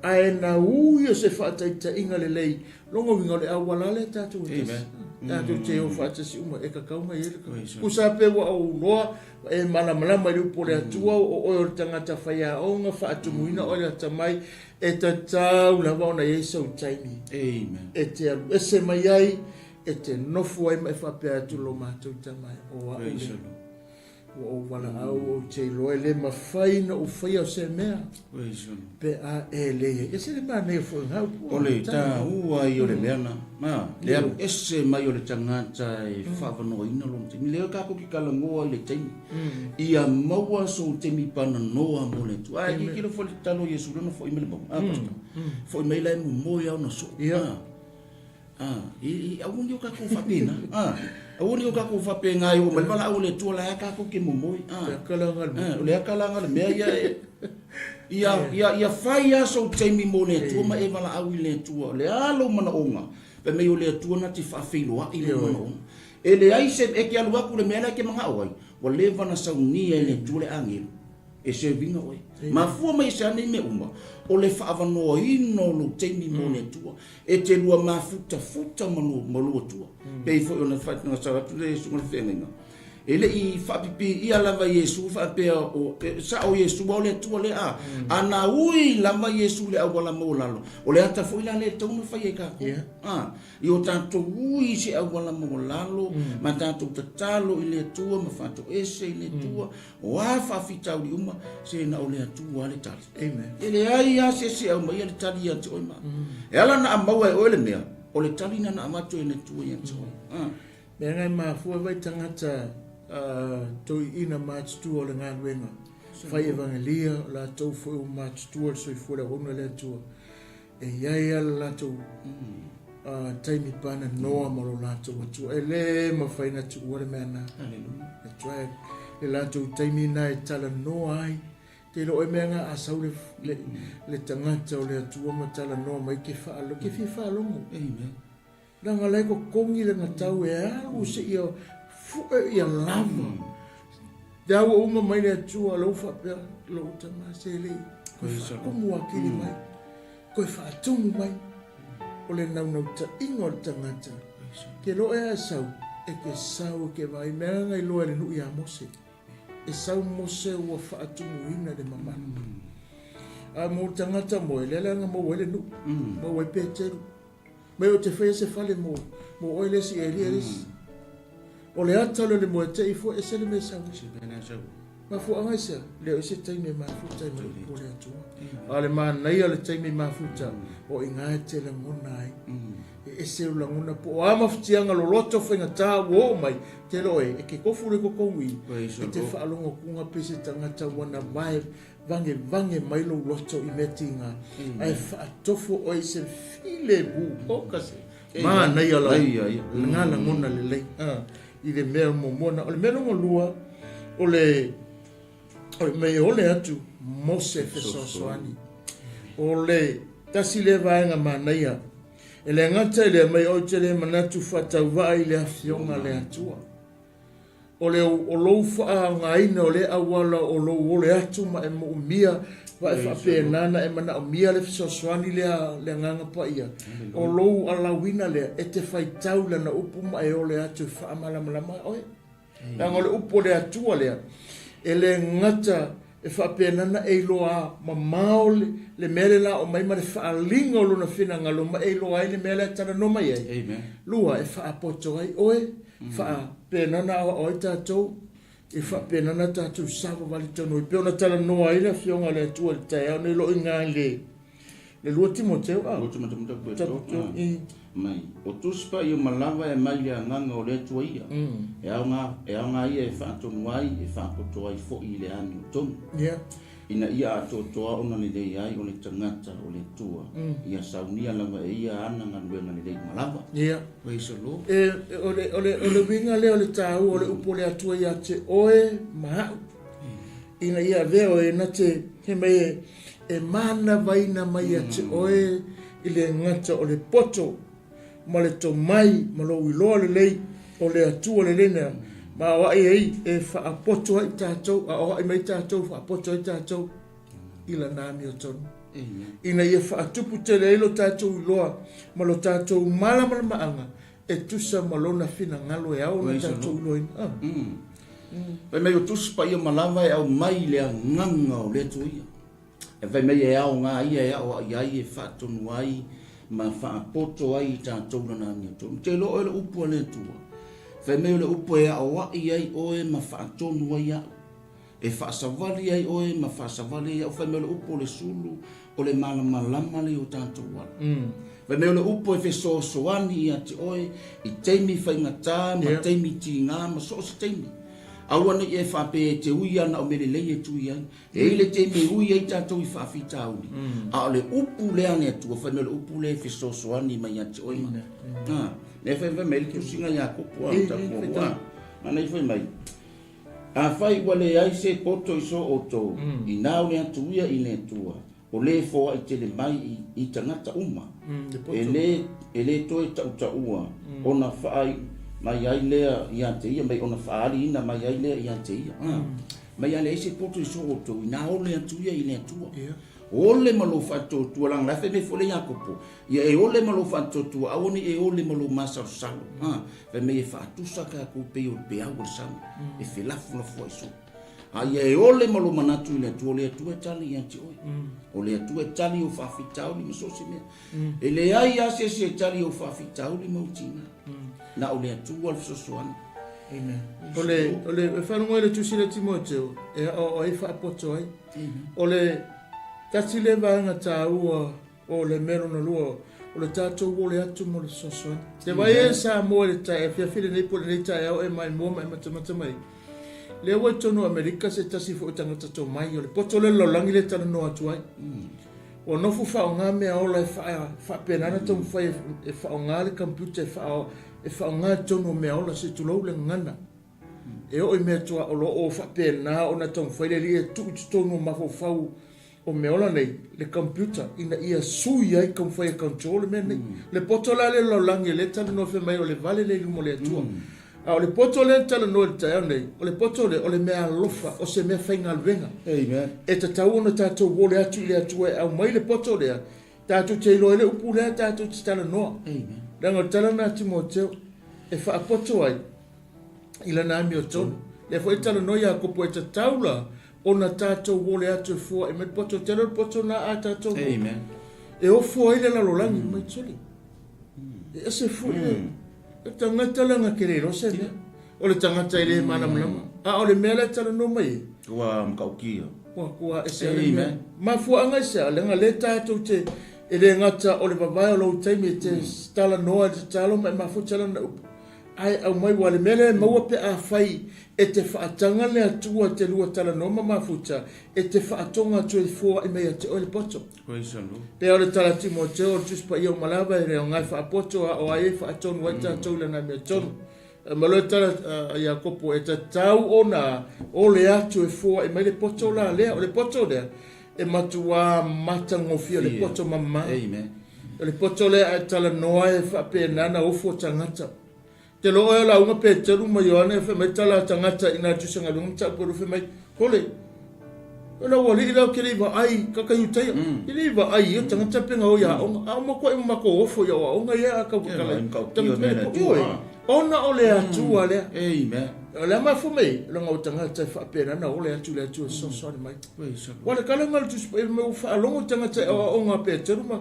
S1: ae na ui o se faataitaiga lelei, lona uiga o le auala lea tatou e tasi. Tatou te o faatasi uma, e kakau mai ai le kakau. Tusa pe ua ou iloa, e malamalama i le upu o le Atua, o oe o le tagata faiaoga, faatumuina oe le atamai, E tatau lava ona i ai sou taimi e te alu ese mai ai, e te nofo ai ma e faapea atu lo matou tama e, o au lea. Ua ou valaau, ou te iloa e le mafai ona ou faia o se mea pe a e le i ai. Ese le manaia foi o lena upu.
S2: O le taua ia o le mea lena, le alu ese mai o le tagata e faavanoaina lona taimi. Lea tatou te talanoa i le taimi. Ia maua sou taimi pananoa mo le Atua. Ae tilotilo foi i le tatalo a Iesu lea na foi mai le mauga. A, pastor. Foi mai la e momoe lava ona soo. A, a, aua ne i o tatou faapena. A, aua ne i o tatou faapena e oo mai le valaau a le Atua la e tatou te momoe. A, o le aka la lena o le mea ia e, ia, ia, ia fai lava sou taimi mo le Atua ma e valaau i le Atua. O le a lou manaoga? Fai mai o le Atua na te faafeiloai lou manaoga. E leai se e te alu atu i le mea la e te manao ai, ua leva ona saunia e le Atua le agelu e serve ina oe. Mafua mai i se a nei mea uma? O le faaavanoaina o lou taimi mo le Atua. E te lua mafutafuta ma lou Atua. Pei foi ona sau atu le susuga i le feagaiga. E le i faapipiia lava Iesu faapea o sao Iesu a o le Atua lea a. A na ui lava Iesu i le auala maualalo, o le ata foi la lea e tatau ona faia e tatou. A, i o tatou ui i se auala maualalo ma tatou tatalo i le Atua ma faatoese i le Atua, o a faafitauli uma, se na o le Atua lava le tali. Amen. E leai lava se isi e aumaia le tali ia te oe ma. E ala ona maua e oe le mea, o le tali lena na avatu e le Atua ia te oe.
S1: Mea e mafua vai tagata toeaiina matutua o le galuega fai evangelia, o latou foi ua matutua le soifua le auauna le Atua, e i ai lava le latou taimi pananoa ma lo latou Atua. E le mafai ona tuua le mea lena. That's right. Le latou taimi lena e talanoa ai. Te iloa oe mea na a sau le, le, le tagata o le Atua ma talanoa mai ke whaalo, ke fia whaalogo.
S2: Amen.
S1: Leaga la e totogi lana tau e alu seia fue ia lava. Te au uma mai le Atua lou faapea lou tama se le koe faatumu akili mai. Koe faatumu mai. O le naunautaiga o le tagata. Ke loe a e sau, e ke sau e ke vai mea nga iloa e le nuu ia Mose. E sau Mose ua faatumuina le mamalu. A mo le tagata moe, lea leaga maua ai le nuu. Maua ai Peteru. Mai ou te faia se fale mo, mo oe le isi, Elia le isi. O le ata lea o le moe te i fua ese le mea sau. Mafuaaga i se a? Le o i se taimi e mafuta ai ma le upu a le Atua. A o le manaia o le taimi e mafuta, o i ina e te lagona ai. E ese o lagona po o a mafatiaga loloto faigata ua oo mai, te iloa oe, e ke kofu le totogi i, e te faalogo atu pei se tagata ua na vae Vangevange mai lou loto i mea tiga, ae faatofo oe i se filemu. O ka se manaia lava lena lagona lelei i le mea muamua na. O le mea lona lua, o le mea e ole atu mo se fesoasoani. O le tasi lea vaega manaia, e le gata i lea mai ou te le manatu faatauvaa i le Afioga a le Atua. O le o lou faaaogaina o lea auala o lou ole atu ma e moomia ma e faapena na e manaomia le fesoasoani lea le Agaga Paia, o lou alauina lea e te faitau i lana upu ma e ole atu e faamalamalama oe. Leaga o le upu o le Atua lea, e le gata e faapena na e iloa mamao le mea le la o mai ma le faaaliga o lona finagalo ma e iloa ai le mea lea e talanoa mai ai. Lua, e faapoto ai oe, faapena ona aoao ai tatou, e faapena ona tatou savavali tonu ai. E pei ona talanoa ai le Afioga a le Atua i le taeao nei, o lo o i ina i le le 2 Timoteo, a?
S2: 2 Timoteo 3, mai. O Tusi Paia uma lava e aumai i le agaga o le Atua ia, e aoga, e aoga ia e faatonu ai, e faapoto ai foi i le amiotonu. Ina ia atoatoa ona lelei ai o le tagata o le Atua, ia saunia lava e ia ana galuega lelei uma lava.
S1: Praise the Lord. E, o le, o le, o le uiga lea o le taua o le upu o le Atua ia te oe ma au. Ina ia avea oe na te, he mai e, e manavaina mai ia te oe i le gata o le poto ma le tomai ma lou iloa lelei o le Atua lelei mea, ma o ai ai e faapoto ai tatou, a o ai mai tatou faapoto ai tatou i lana amiotonu. Ina ia faatupu tele ai lo tatou iloa ma lo tatou malamalamaaga e tusa ma lona finagalo e ao ona tatou iloaina. Ah.
S2: Fai mai o Tusi Paia ma lava e aumai i le agaga o le Atua ia. E fai mai e aoga ia e aoai ai, e faatonu ai ma faapoto ai i tatou lana amiotonu. Te iloa oe le upu a le Atua. Fai mai o le upu e aoai ai oe ma faatonu ai au. E faasavali ai oe ma faasavali ai au. Fai mai o le upu o le sulu, o le malamalama lea o tatou ala. Fai mai o le upu e fesoasoani ia te oe i taimi faigata ma taimi tiga ma so o se taimi. Aua ne i e faapea e te ui ana o mea lelei e tui ai. E i ai le taimi e ui ai tatou i faafitauli, a o le upu lea a le Atua, fai mai o le upu lea e fesoasoani mai ia te oe ma. A, lea fai mai le tusiga ia Iakopo a, tapu a, mana i fai mai, Afai ua leai se poto i so outou, inā o le atu ia i le Atua, o lē foai tele mai i tagata uma, e lē, e lē toe tautaua, ona faaii mai ai lea ia te ia, mai ona faaaliina mai ai lea ia te ia. A, mai a leai se poto i so outou, inā o le atu ia i le Atua. Ole ma lou faatuatua leaga la e fai mai foi le Iakopo, ia e ole ma lou faatuatua aua ne i e ole ma lou masalosalo. A, fai mai e faatusa tatou pei o le peau o le sami e felafolafoai soo. A ia e ole ma lou manatu i le Atua, o le Atua e tali ia te oe. O le Atua e tali ou faafitauli ma so o se mea. E leai lava se isi e tali ou faafitauli ma ou tiga. Na o le Atua le fesoasoani.
S1: Amen. O le, o le, e faalogo ai le Tusi lea Timoteo, e aoao ai faapoto ai. O le tasi lea vaega taua o le mea lona lua, o le tatou ole atu mo le fesoasoani. Te vaai e Samoa i le tae, afiafi lenei po o lenei taeao e maimoa ma e matamata mai. Lea ua i totonu o Amerika se tasi foi o tagata tomai, o le poto lea o le lalolagi lea e talanoa atu ai. Ua nofo faaaoga mea ola e faapena ona taumafai e faaaoga le computer e faaaoga i totonu o mea ola, se i tulou le gagana. E oo i mea tuaoi o lo o faapena ona taumafai le alii e tuu i totonu o mafaufau o mea ola nei le computer ina ia sui ai taumafai e control le mea nei. Le poto la lea o le lalolagi lea e talanoa fai mai o le vale lea i luma o le Atua. A o le poto lea e talanoa i le taeao nei, o le poto lea o le mea alofa, o se mea faigaluega.
S2: Amen.
S1: E tatau ona tatou ole atu i le Atua e aumai le poto lea, tatou te iloa ai le upu lea tatou te talanoa.
S2: Amen.
S1: Leaga o le tala lena a Timoteo e faapoto ai i lana amiotonu. Lea foi e talanoa Iakopo e tatau la ona tatou ole atu e fua'i mai le poto. Tele o le poto lena a tatou
S2: Amen.
S1: E ofo ai le lalolagi mai soli. E ese foi le le tagata leaga ke le iloa se mea. O le tagata e le malamalama. A o le mea la e talanoa mai ai.
S2: Ua matautia.
S1: Ua ese le mea. Mafuaaga i se a? Leaga lea tatou te e le gata o le vavae o lou taimi e te talanoa i le tatalo ma e mafuta lana upu. Ae aumai ua le mea lea e maua pe afai e te faataga le Atua e te lua talanoa ma mafuta e te faatoga atu e foai mai ia te oe le poto. Pei o le tala a Timoteo o le Tusi Paia uma lava e le aoga e faapoto a o ai e faatonu ai tatou i lana amiotonu. Ma loa le tala a Iakopo e tatau ona ole atu e foai mai le poto la lea. O le poto lea e matuā matagofie, o le poto mama. O le poto lea a e talanoa e faapena na ofo tagata. Te loa oe o lauga Peteru ma Ioane e fai mai tala a tagata i nā tusa galuega ma taupu e fai mai, Hole, o lau alii lau ke le i vaai ka ka Iutaia. Ke le i vaai ia tagata pe ngau ia aoga. A o makuaʻi ma makou ofo ia o aoga ia a kau kala. Ona o le Atua lea.
S2: Amen.
S1: O le a mafua mai, leaga o tagata e faapena na ole atu i le Atua e fesoasoani mai. Ua le kala nga le Tusi Paia fai mai ua faalogo tagata e aoaoga a Peteru ma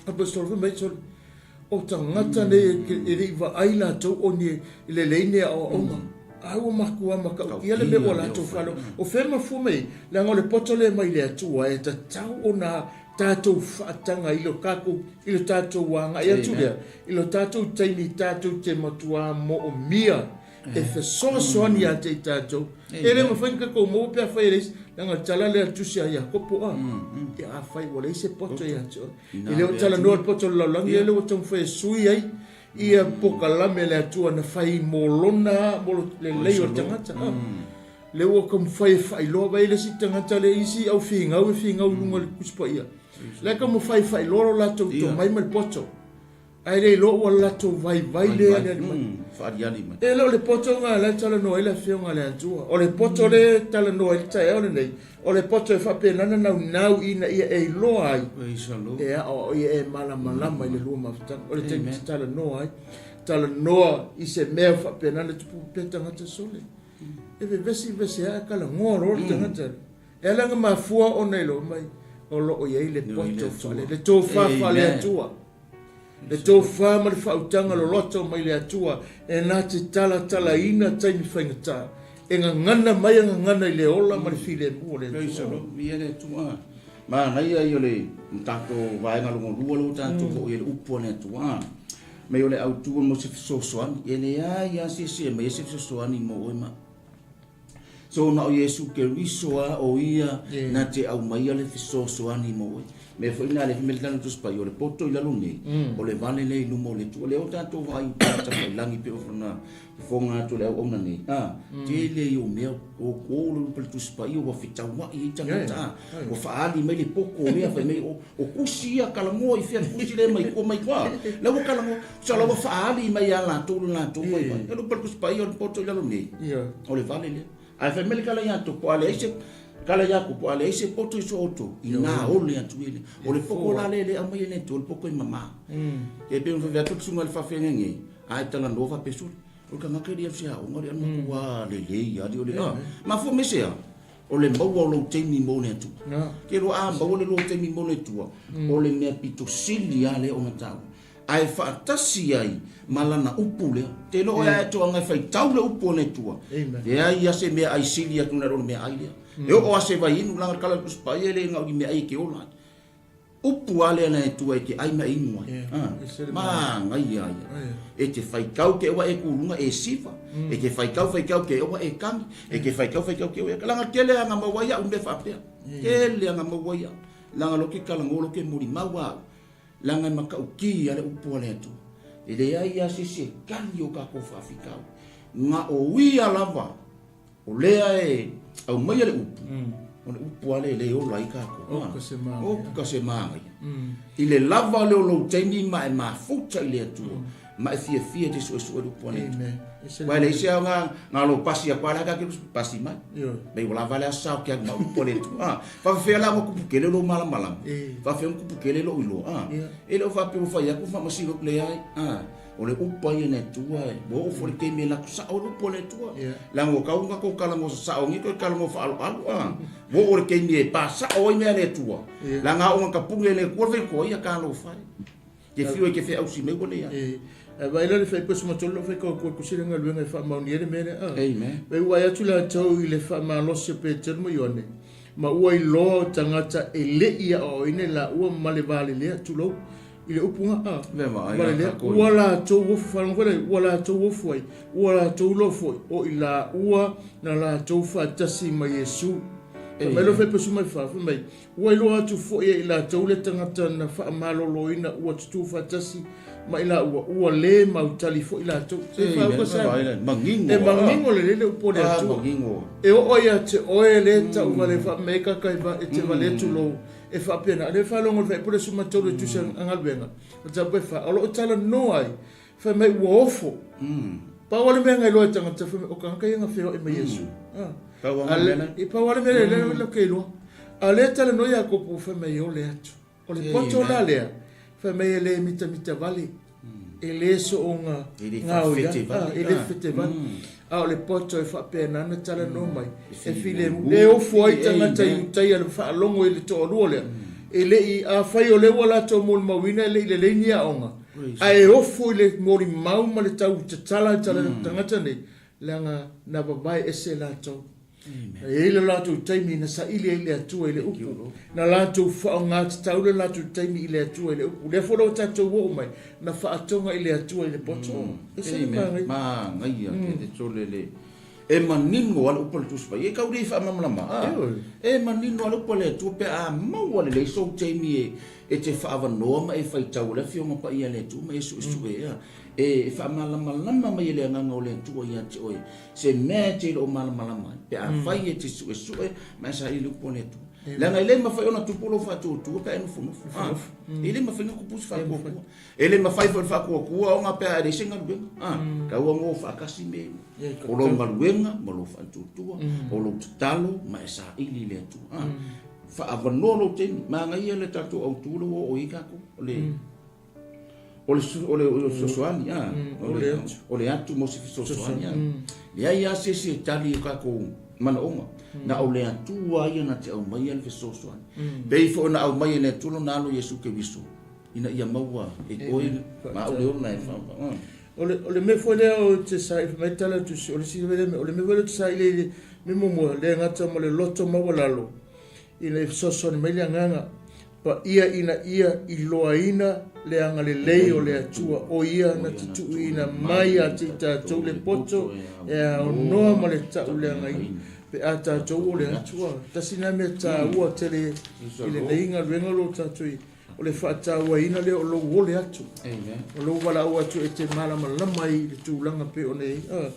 S1: Aposetolo fai mai, Sole, O tagata nei e le i vaai latou o ni lelei ni aoaoga. A ua matua matautia le mea ua latou faalogo. O fea e mafua mai ai? Leaga o le poto lea mai le Atua e tatau ona tatou faataga i lo tatou, i lo tatou agai atu lea, i lo tatou taimi tatou te matua moomia e fesoasoani ia te i tatou. E le mafai ona tatou maua pe afai e leai se, leaga o le tala lea a le Tusi a Iakopo, a, ia afai ua leai se poto ia te oe. E le o talanoa le poto o le lalolagi lea ua taumafai e sui ai ia polokalame a le Atua na fai mo lona, mo le lelei o le tagata. Lea ua taumafai e faailoa, vaai le isi tagata le isi au figau e figau i luga o le Tusi Paia. La e taumafai e faailoa lo latou tomai ma le poto. Ae le iloa ua latou vaivai le aliali mai.
S2: Faaliali mai.
S1: E le o le poto lena la e talanoa ai le Afioga a le Atua. O le poto lea e talanoa ai le taeao lenei, o le poto e faapena ona naunau ina ia e iloa ai, e aoaoia e malamalama i le lua mafutaga. O le taimi e te talanoa ai, talanoa i se mea faapena ona tupu pea tagata sole. E vevesi vevesi lava ae kalagoa loa le tagata. E ala ona mafua ona iloa mai o lo o i ai le poto faale, le tofa faale-Atua. Le tofa ma le faautaga loloto mai le Atua e na te talatalaina taimi faigata, e gagana mai a gagana i le ola ma le filemu o le Atua.
S2: Viia le Atua. Manaia ia o le tatou vaega lona lua lea ua tatou oo i ai i le upu a le Atua. Mei o le autu mo se fesoasoani, e leai lava se isi e aumai ai se fesoasoani mo oe ma au. So na o Iesu Keriso a o ia na te aumaia le fesoasoani mo oe. Mea foi na le mea le Tusi Paia o le poto i lalo nei, o le vale lea i luma o le Atua. Lea ua tatou vaai i tagata failangi pei ona fofoga atu le auauna nei, a, tele ia o mea o ko le upu le Tusi Paia ua fetauai ai tagata, a, ua faaali mai le poto lea fai mai o kusi ia kalamoa i fea le kusi lea mai tua mai tua. La ua kalamoa Sa la ua faaali mai ia latou le latou vaivai. E lupe le Tusi Paia o le poto i lalo nei. O le vale lea. Ae fai mai le tala ia Topo, a leai se... Kala Iakopo, a leai se poto i so outou, inā ole atu ia lea. O le poto la lea e le aumaia e le Atua, o le poto e mamā. E pei ona fai atu le susuga i le faafeagaiga, a e talanoa faapea, sole, o le tagata e le alu se aoga, o le matua lelei lava o le, a. Mafua mai se a? O le maua o lou taimi mo le Atua. Ke loa a maua le lua taimi mo le Atua, o le mea pito sili lava lea ona taua. Ae faatasi ai ma lana upu lea. Te iloa oe a e toaga e faitau le upu a le Atua, leai a se mea ai sili atu nai lo le mea ai lea. E oo a se vai inu langa kala le Tusi Paia e le gau i mea ai e ke ola ai. Upu a lea na e Atua e te ai ma e inu ai. Manaia ia. E te faitau ke oa e kuluga e siva. E te faitau faitau ke oa e kami. E te faitau faitau ke oa e langa tele anga maua ai au mea faapea. Tele anga maua ai au. Langa lo ke kalago lo ke molimau au. Leaga e matautī a le upu a le Atua, e leai lava se isi e tali i o tatou faafitauli. Na o ia lava o lea e aumaia le upu, o le upu lava lea e le ola ai tatou. Oka se manaia. I le lava lea o lou taimi ma e mafuta i le Atua, ma e fiafia e te suesue le upu a le Atua. Aua e leai se aoga na o lou pasi atu lava la ta te pasi mai. Mei ua lava le aso sa o ke alu ma upu a le Atua. Ah, faafefea la ua tupu tele lou malamalama. Faafefea ua tupu tele lou iloa. Ah, e le o faapea ua fai atu faamasino atu leai. Ah, o le upu a ia le Atua e ua oo foi le taimi e latou sao le upu a le Atua. Leaga ua tau ona tou talanoa sasao nei toe talanoa faaaloalo. Ah, ua oo le taimi e pa sao ai mea a le Atua. Leaga a oo ina tapuni e le Atua le faitoa, ia talofa e. Te whiu ai te wheausi mai ua lea.
S1: E, a vai la le whai pasi matolu lau whai kau kua kusi le ngaluenga e whaamaoni e le mea lea.
S2: Ah. Amen.
S1: Vai ua ai atu latou i le whaamalosi o Petero ma Ioane, ma ua iloa o tagata e le i aoaoina i laua ma le valelea, tulou, i le upu ga, a,
S2: Le vaai
S1: valelea,
S2: la
S1: ua latou ofu, faalogo foi lea, ua latou ofu ai, ua latou iloa foi, o i laua na latou faatasi ma Iesu. Fai mai lea fai pasi mai fa, fai mai, Ua iloa atu foi e i latou le tagata na faamaloloina ua tutū faatasi ma i laua, ua lē mautali foi latou. Se i faauka sa
S2: Manino
S1: e manino lelei le upu a le Atua. E oo ia te oe le tau vale faamei kaka e te vale tulou e faapena. O lea e faalogo i le faipule 13 i le tusi a galuega, mataupu e 4, o lo o talanoa ai, fai mai ua ofo. Pau lava le mea na iloa e tagata, fai mai, o tagata ia na feoai ma Iesu.
S2: Pau lava le mea lea.
S1: I pau lava le mea lea, lea ou te iloa. A o lea e talanoa Iakopo, fai mai e ole atu. O le poto la lea, fai mai e le mitamita vale, e le soona gaoia, e le fete vale. A o le poto e faapena ona talanoa mai, e filemu. E ofo ai tagata i Iutaia i le faalogo i le toalua lea, e le i, afai o lea ua latou molimauina e le i lelei ni aoga, Ae ofo i le molimau ma le tau tatala i tagata nei, leaga na vavae ese latou. E i ai le latou taimi na saili ai le Atua i le upu, na latou faaaoga tatau le latou taimi i le Atua i le upu. Lea foi la ua tatou oo mai, na faatoga i le Atua i le poto. Ese le manaia.
S2: Manaia tele sole le E manino lava le upu a le Tusi Paia, e tau le faamalamalama. E manino lava le upu a le Atua pe a maua lelei sou taimi e e te faaavanoa ma e faitau ai le Afioga Paia a le Atua ma e suesue ea. E faamalamalama mai e le Agaga o le Atua ia te oe se mea e te le o malamalama ai, pe afai e te suesue ma e saili le upu a le Atua. Leaga e le mafai ona tupu lou faatuatua pe a e nofonofo. E le mafai ona tupu se faatuatua. E le mafai foi ona faatuatua ona pe a e leai se galuega. A, tau ona o faatasi mea ia. O lou galuega ma lou faatuatua, o lou tatalo ma e saili i le Atua. A, faaavanoa lou taimi. Manaia le tatou autu lea ua oo i ai tatou. O le o le o le fesoasoani, a, o le atu mo se fesoasoani, a. Leai lava se isi e tali i o tatou manaoga. Na o le Atua ia na te aumaia le fesoasoani. Pei foi ona aumai e le Atua lona Alo Iesu Keriso. Ina ia maua e oe ma au le ola e whaawha.
S1: O le, o le mea foi lea o te saili mai tala tusi, o le isi lea mea, o le mea foi lea o te saili i le mea muamua, le gata ma le loto maualalo, ina ia fesoasoani mai le agaga paia ina ia iloaina le agalelei o le Atua, o ia na tutuuina mai ia te i tatou le poto e aonoa ma le tauleagaina. Pe a tatou o le Atua, tasi lena mea taua tele i lenei galuega o lo o tatou i O le faatauaina lea o lou ole atu. O lou valaau atu e te malamalama ai i le tulaga pei ona i ai.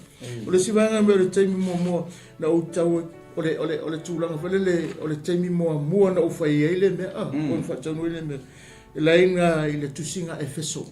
S1: O le isi vaega mea o le taimi muamua na ou tau o le, o le, o le tulaga foi lele o le taimi muamua na ou fai ai le mea, ah, mm. ona faataunuu ai le mea. E laina i le tusiga Efeso.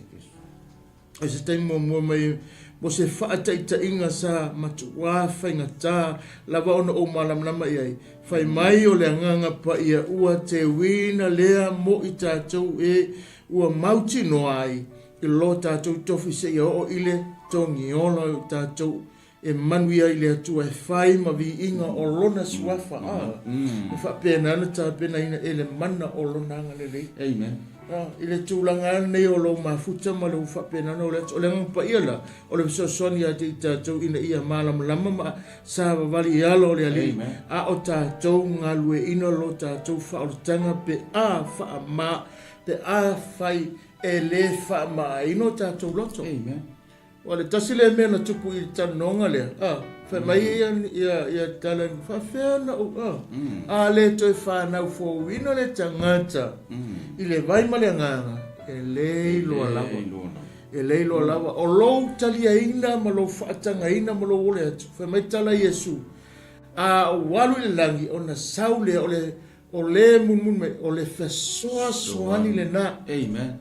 S1: I se taimi muamua mai Mo se faataitaiga sa matuā faigata lava ona ou malamalama i ai, fai mai o le Agaga Paia ua teuina lea mo i tatou e ua mautinoa ai i lo tatou tofi seia oo i le togiola o tatou e manuia i le Atua e fai ma viiga o Lona Suafa, a e faapena ona tapenaina e le mana o Lona agalelei.
S2: Amen.
S1: A, i le tulaga lava lenei o lou mafuta ma lou faapena ona ole atu, o le Agaga Paia la, o le fesoasoani ia te i tatou ina ia malamalama ma savavali i ala o le Alii, a o tatou galueaiina lo tatou faaolataga pe a faama, pe a fai e le faamaaina o tatou loto.
S2: Amen.
S1: O le tasi lea mea na tupu i le talanoaga lea, a, fai mai ia, ia, ia tala, faafefea ona ou, a, a le toe fanau fouina le tagata i le vai ma le agaga, e le iloa lava. E le iloa lava. O lou taliaina ma lou faatagaina ma lou ole atu, fai mai tala Iesu, a ou alu i le lagi, ona sau lea, o le, o le mulimuli mai, o le fesoasoani lena.
S2: Amen.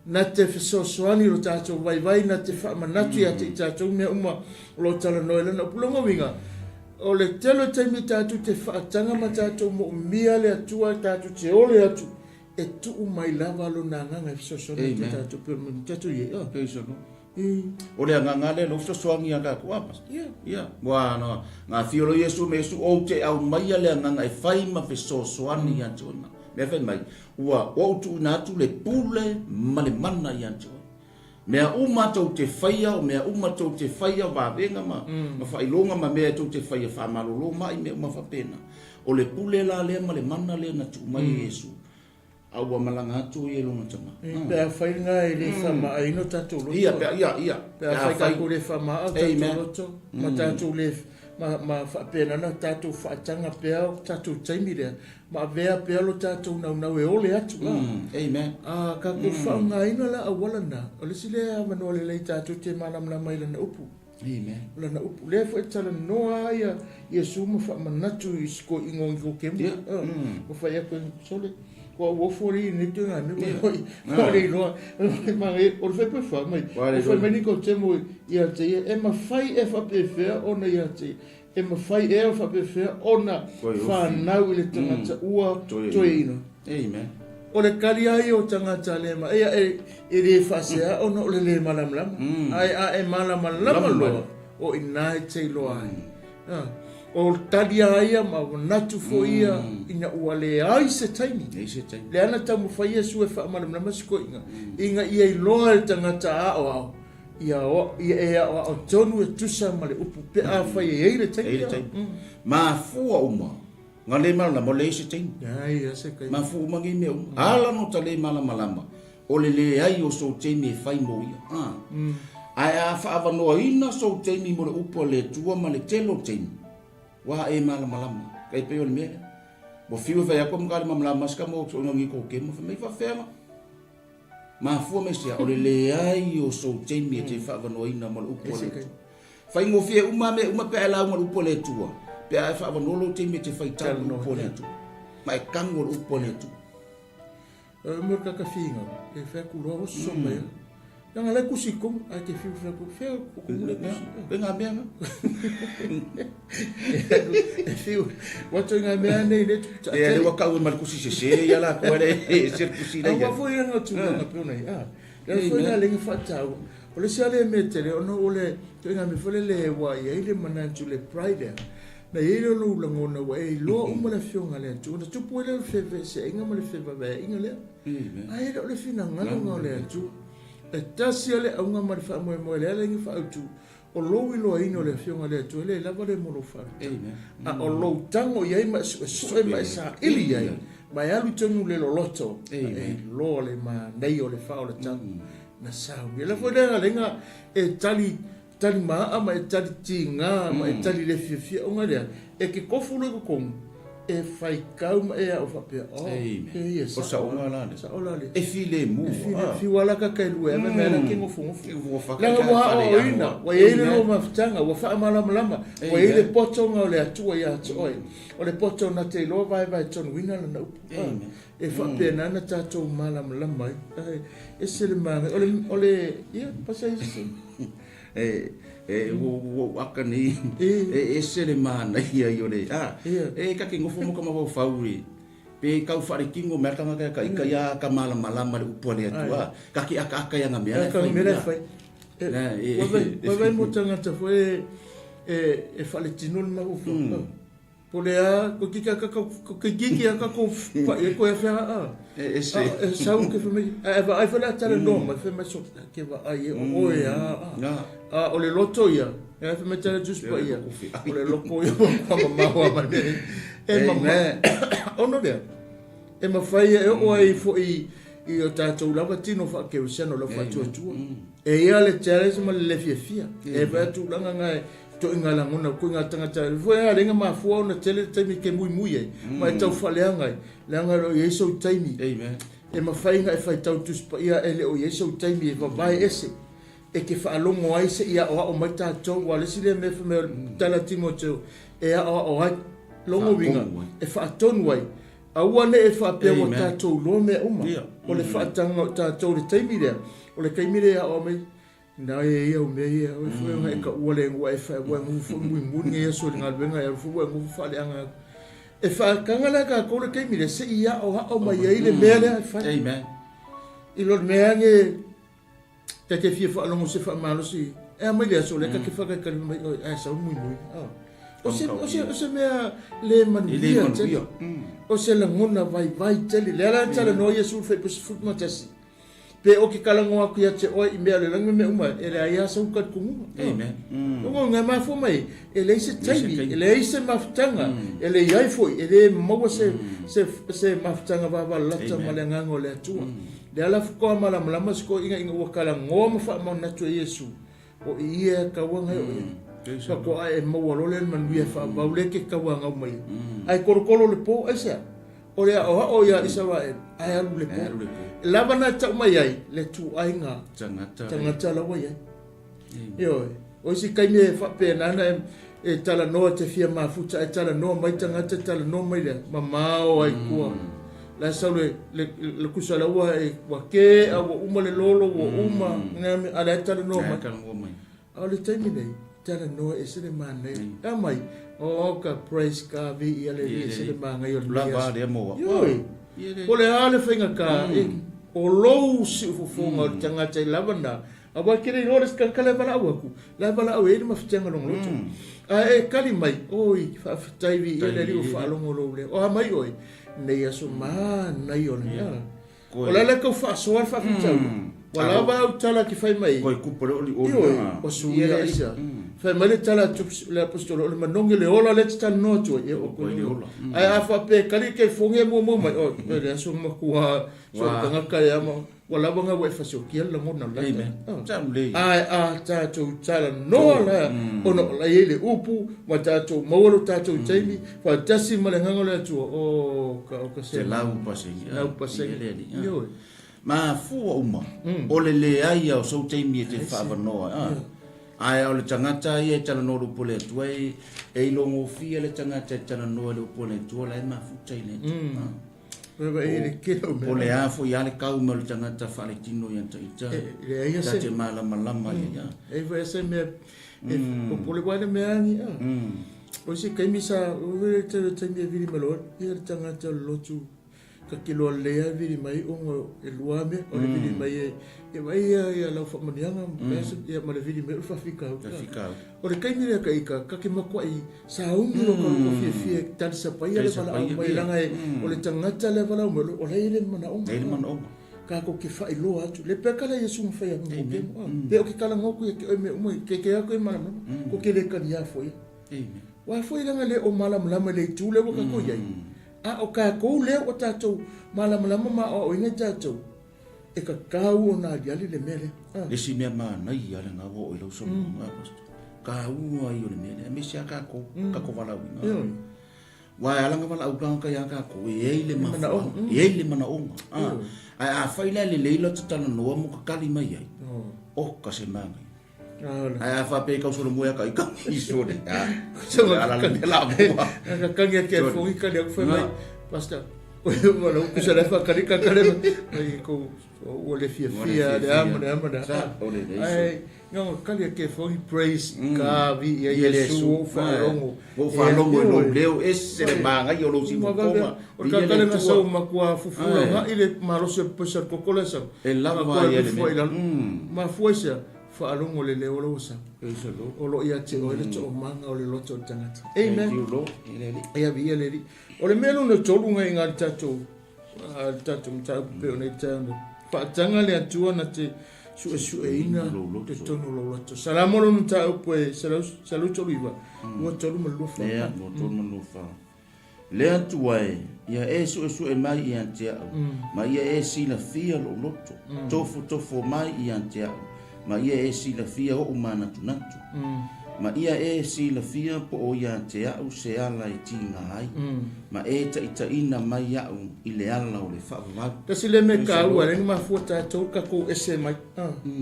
S1: Na te fesoasoani i lo tatou vaivai, na te faamanatu ia te i tatou mea uma o lo o talanoa i lana upu. Lona uiga, o le tele o taimi tatou te faataga ma tatou moomia le Atua tatou te ole atu, e tuu mai lava Lona Agaga e fesoasoani ia te tatou pei o le mea tatou i ai. Oh.
S2: Praise the Lord. O le agaga lea lou fesoasoani ia tatou a pastor.
S1: Yeah.
S2: Ia, ua na ngā whio lo Iesu me Iesu ou te au maia le agaga e fai ma fesoasoani ia te oe. Mea fai mai, Ua ou tuuina atu le pule ma le mana ia te oe. Mea uma tou te faia, o mea uma tou te faia, vavega ma, mm. ma faailoga ma mea tou te faia, faamalolo mai mea uma faapena. O le pule la lea ma le mana lea na tuu mai mm. Iesu. A ua malaga atu ia i lona tama.
S1: Mm. Pe afai lena e le mm. faamaaina o tatou loto.
S2: Ia, pe, ia, ia.
S1: Pe afai tatou le faamaa o tatou loto, ma tatou le ma, ma faapena na tatou faataga pea o tatou taimi lea. Ma avea pea lo tatou naunau e ole atu la.
S2: Amen.
S1: A tatou faaaogaina la auala na, o le isi lea avanoa lelei tatou te malamalama ai i lana upu.
S2: Amen.
S1: O lana upu. Lea foi e talanoa ai ia Iesu ma faamanatu i si toeaina o Nikotemo.
S2: Yeah.
S1: Ma fai atu ai, sole, kua ou ofo alii i lenei toeaina mea, ua ua le iloa. O le fai pe fa mai, ua fai mai Nikotemo ia te ia, e mafai e faapefea ona ia te ia. E mafai ea faapefea ona fanau i le tagata ua toeaina?
S2: Amen.
S1: O le kali lava ia o tagata le ma ia e, e le faasea ona o le le malamalama. Ae a e malamalama loa, o i ina e te iloa ai. Ah, o le tali lava ia ma manatu foi ia ina ua leai se taimi.
S2: Leai se taimi.
S1: Lea na taumafai Iesu e faamalamalama si toeaina, ina ia iloa e le tagata aoao Ia, ia e aoao tonu e tusa ma le upu pe afai e i ai le taimi.
S2: E i ai le taimi. Mafua uma, nga le malamalama, o leai se taimi.
S1: Leai a se taimi.
S2: Mafua uma nei mea uma. Ala no ta le malamalama, o le leai o sou taimi e fai mo ia. Ah. Ae a faavanoaina sou taimi mo le upu a le Atua ma le tele o taimi, ua e malamalama. Kai pei o le mea lea. Ua fiu e fai atu ma ka le malamalama se ka mo o ngi ko ke mo fai mai faafeaga. Mafua mai sea, o le leai o sou taimi e te faavanoaina ma le upu a le Atua. Faigofie uma mea uma pe a e lauga i le upu a le Atua, pe a e faavanoa lou taimi e te faitau i le upu a le Atua. Ma e tago i le upu a le Atua.
S1: E mo kakafiga, e fai atu loa oso mai. Leaga la e kusi i tonu, ae te fiu fai atu, fea o kumu le kusi.
S2: Pe ngā mea ngā.
S1: E fiu, ua toi ngā mea nei le tupu
S2: taatele. Ia, le ua kau e ma le kusi sese ia la koe le e se le kusi
S1: lei. Aua foi ngā tūlanga pe ona i, a. Lea foi ngā lenga whaataua. O le sia le mea tele, ona o le, toi ngā mea foi le le wā i ai le manatu le pride ea. Na i ai lea o lou lagona ua e iloa uma le afioga a le Atua. Ona tupu ai lea o le feveseaiga ma le fevaveaiga lea. Ae le o le finagalo lena o le Atua. E tasi lava le auga ma le faamoemoe le ala i ni faautu, o lou iloaina o le Afioga a le Atua e le lava lea mo lou faaletonu. A o lou tago i ai ma e suesue ma e saili i ai, ma e alu i totonu le loloto, ma e iloa le manaia o le faaolataga na saunia. O le a foi lea galuega e tali tali maa ma e tali tiga ma e tali le fiafia ona lea e ke kofu loa i totonu e faitau ma e ao faapea oh
S2: e
S1: ia
S2: sao saoga la le
S1: sao la le
S2: e filemu
S1: e file fiu ala ka kai lue ave me la ke ngofu la ua aoaoina ua i ai le lua mafutaga ua faamalamalama ua i ai le potoga o le Atua ia te oe o le poto na te iloa vaevae tonuina lana upu e faapena ona tatou malamalama ai. Ae ese le manaia. O le, o le, ia, pasa isi.
S2: E, e ua ou aka nei, e ese le manaia i o le, a, e ka ke ngofo mo ka mafaufau e, pe kau wharekingo mea tangata ka ika ia ka malamalama le upu a le Atua, ka ke aka aka ia nga mea la e whai
S1: mea. Wai wai mo tangata foi e e whaletino le mafaufau. Po le a, ko kiki ka ko kiki a ka ko fa e ko e whea a.
S2: E se.
S1: E sau ke whamai, a e vaai whale a tala no mai whamai so ke vaai e o oe a a. A o le loto ia, e ai whamai tala juice pa ia. O le loko ia ma ma maua ma ne. E ma ono lea. E mawhai e o ai fo i i o tātou lava tino whaakeusiano lau whaatuatua. E ia le challenge ma le le fiafia. E whai tūlanga ngai Toʻiga lagona, koiga tagata, foi a lenga mafua ona tele le taimi ke muimui ai, ma e tau faaleaga ai, leaga e le o i ai sou taimi.
S2: Amen.
S1: E mafai ona e faitau Tusi Paia e le o i ai sou taimi e vavae ese, e ke faalogo ai se i aoao mai tatou, aua o le isi lea mea fai mai o le tala a Timoteo, e aoao ai, logo uiga, e faatonu ai, aua ne e faapea ua tatou iloa mea uma, o le faataga o tatou i le taimi lea, o le taimi lea e aoao mai, Na e ia o mea ia, oi foi ona e ka ua le ua e fa ua ngu foi mui mui nge aso le galuega e alu foi ua ngu faaleaga atu. E faataga la tatou le taimi lea se i aoao mai ai le mea lea e fai.
S2: Amen.
S1: I lo le mea age ta te fia faalogo se faamalosi e a mai le aso lea ta te faataitali mai oi ae sau mui mui. Oh. O se, o se, o se mea le manuia tele. O se lagona vaivai tele. Lea la talanoa Iesu i le Fuaiupu 11. Pe o ke kalagoa aku ia te oe i mea o le lagi ma mea uma, e leai lava sau talitonuga.
S2: Amen.
S1: O ngā mafua mai, e leai se taimi, e leai se mafutaga, e leai ai foi, e le maua se, se, se mafutaga vavalalata ma le agaga o le Atua. Le ala faatoa malamalama se toeaiina ina ua kalagoa ma faamanatu e Iesu, o i ia e tauaga e o ia. Faatoa e maua loa lea le manuia faavau lea ke tauagau mai ai. Ae kolokolo le po, aisea? O le aoao ia Isaraelu, ae alu le po. E lava na tau mai ai le ituaiga tagata la ua i ai. Ioe. O isi taimi e faapena ana e talanoa te fia mafuta ae talanoa mai tagata talanoa mai lea, mamao ai tua. La e sau le, le, le kusa la ua e, ua ke a ua uma le lolo, ua uma, a la e talanoa mai. A o le taimi nei, talanoa ese le manaia. E mai, oh ka praise ka vi ia le ri ese le manaia o le
S2: Lava lea mo.
S1: Ioe. Po le a le faiga ka e o lou siufofoga o le tagata i lava na, aua ke le iloa le ka le valaau aku, la valaau e le mafutiaga logoloto. A e kali mai, oi, faafetai vi ia le alii ua faalogo lou leo. O a mai oe, nei aso manaia o le mea. O le ala e tau faasoa le faafitauli. Ua lava au tala ke fai mai.
S2: Koe kupa le oli oli.
S1: Ioe, o suia aisa. Fai mai le tala a le apostolo, o le manogi le ola lea e te talanoa atu ai, ia o koe le ola. Ae a faapea e kali ke foge muamua mai, oi, oi le aso matua so le tagata e ama, ua lava nga ua e fasiokia le lagona o le lata. Ae a tatou talanoa la, ona o la e i ai le upu, ma tatou maua lo tatou taimi, faatasi ma le Agaga o le Atua, o ka, o ka
S2: se. 100%.
S1: 100%. Ioe.
S2: Mafua uma, o le leai o sou taimi e te faavanoa ai. Ae o le tagata ia e talanoa i le upu a le Atua, e ilogofie le tagata e talanoa i le upu a le Atua, la e mafuta i le Atua. Po o le a foi a le kau mai o le tagata faaletino ia te ita, ta te malamalama ai ia.
S1: E foi se mea e popole wai le mea angi a. O isi taimi sa o le tele taimi e vili mai loa ia le tagata o le lotu ka kilo a lelei a vili mai ona e lua mea o le vili mai e ia vaai ia ia lau faamanuiaga ia ma le vili mai o le faafitauli. O le taimi lea ka ika, ka ke makuaʻi sauni lo ka loko fiafia e talisapaia le valaau mai leaga e o le tagata le valaau mai o la e i ai le manaoga.
S2: Le manaoga.
S1: Kākou ke faailoa atu. Le peka le Iesu ma fai atu mo kemo. Pe o ke kalaga aku ia ke oe mea uma ke ke aku e malamalama. Ko ke le kali a foi.
S2: Amen.
S1: Wa foi leaga le o malamalama i le itu lea ua kākou i ai. A o kākou lea ua tātou malamalama ma aoaoina i tātou. E kakau ona aliali le mea lea.
S2: Ah. Le isi mea manaia le gawa o i lau saunoaga, Pastor. Kaua ai o le mea lea, aemaise a kākou, kākou valaauina. Aua e ala ona valaau tagata iā kākou, e i ai le mafuaaga, e i ai le manaoga. Ae afai la e lelei lota talanoa ma tatali mai ai, oka se manaia. Ae a faapea e tau solomua ia ka ika i sole. Ala le mea la mua.
S1: Ka kangi ake e fongi kali aku fai mai, Pastor. Ua lau pisa le whakarika kare mai ko ua le fiafia le a ma le a ma le a. Ai no kali a ke fo praise ka vi ia Iesu o wharongo.
S2: O wharongo i lou leo ese le maangai o lou sifofoga.
S1: O ka kale nga sau makua fufula nga i le malosi o pesa koko le sau.
S2: E lava ia le mea.
S1: Mafua i sea faalogo le leo o lau sau. O lo ia te oe le toomaga o le loto o le tagata. Amen.
S2: Thank you Lord.
S1: Ia viia le Alii. O le mea lona tolu ngai ngā le tatou le tatou mataupu pei ona i taeao nei. Faataga le Atua na te suesueina totonu o lou loto. Salamo lona mataupu e 139, 2 3 ma le 24.
S2: Ia, 2 3 ma le 24. Le Atua e, ia e suesue mai ia te au, ma ia e silafia lou loto. Tofotofo mai ia te au, ma ia e silafia oʻu manatunatu. Ma ia e silafia po o ia te au se ala e tiga ai, ma e taitaiina mai iaʻu i le ala o le faavavau.
S1: Tasi lea mea taua e ala ai ona mafua tatou tatou ese mai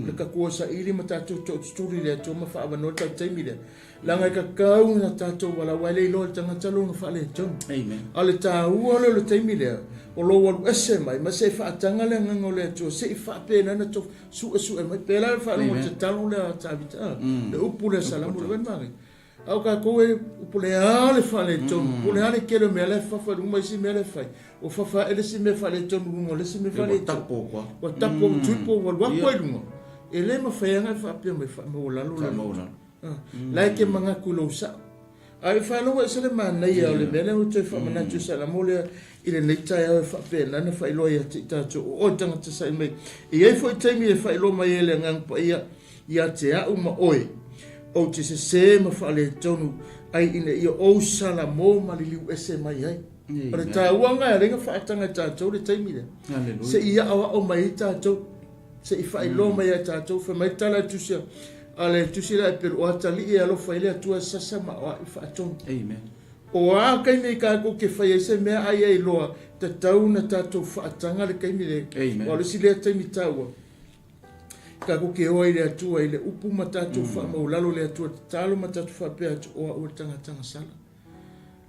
S1: le tatou saili ma tatou tootutuli i le Atua ma faaavanoa le tatou taimi lea. Leaga e tatau ona tatou valaau, ae le iloa e le tagata lona faaletonu.
S2: Amen.
S1: A o le taua lea o le taimi lea, o lou alu ese mai, ma se i faataga le agaga o le Atua, se i faapena ona tou suesue mai. Pēlā le faalogo tatalo lea a Tavita, a, le upu lea Salamo le manaia. A o tatou e po o le a le faaletonu, po o le a le tele o mea la e fafa i luga ma isi mea la e fai, ua fafa ae le isi mea faaletonu i luga o le isi mea faaletonu.
S2: Ua tapo koa.
S1: Ua tapo, ua tuipo, ua alu atu ai i luga. E le mafai lava ona faapea mai, faamaualalo le.
S2: Faamaualalo.
S1: La e te manatu i lou sao. Ae faalogo ese le manaia o le mea lea ua toe faamanatu i Salamo lea i lenei taeao e faapena ona faailoa ia te i tatou o oe tagata sa'i mai. E i ai foi taimi e faailoa mai ai e le Agaga Paia ia te a'u ma oe, ou te sesē ma faaletonu ai ina ia ou Salamo maliliu ese mai ai. O le taua lena e ala ai ona faataga e tatou le taimi lea, se i aoao mai ai tatou. Se i faailoa mai ia i tatou, fai mai le tala a le tusi a le tusi lea e pelu, o atalii e alofa ai le Atua e sasa ma aoai faatonu.
S2: Amen.
S1: O a kaimi tatou te fai ai se mea a ia iloa, tatau ona tatou faataga le taimi lea.
S2: Amen.
S1: Aua o le isi lea taimi taua, tatou te o ai i le Atua i le upu ma tatou faamaulalo i le Atua, tatalo ma tatou faapea atu, o au o le tagata gasala.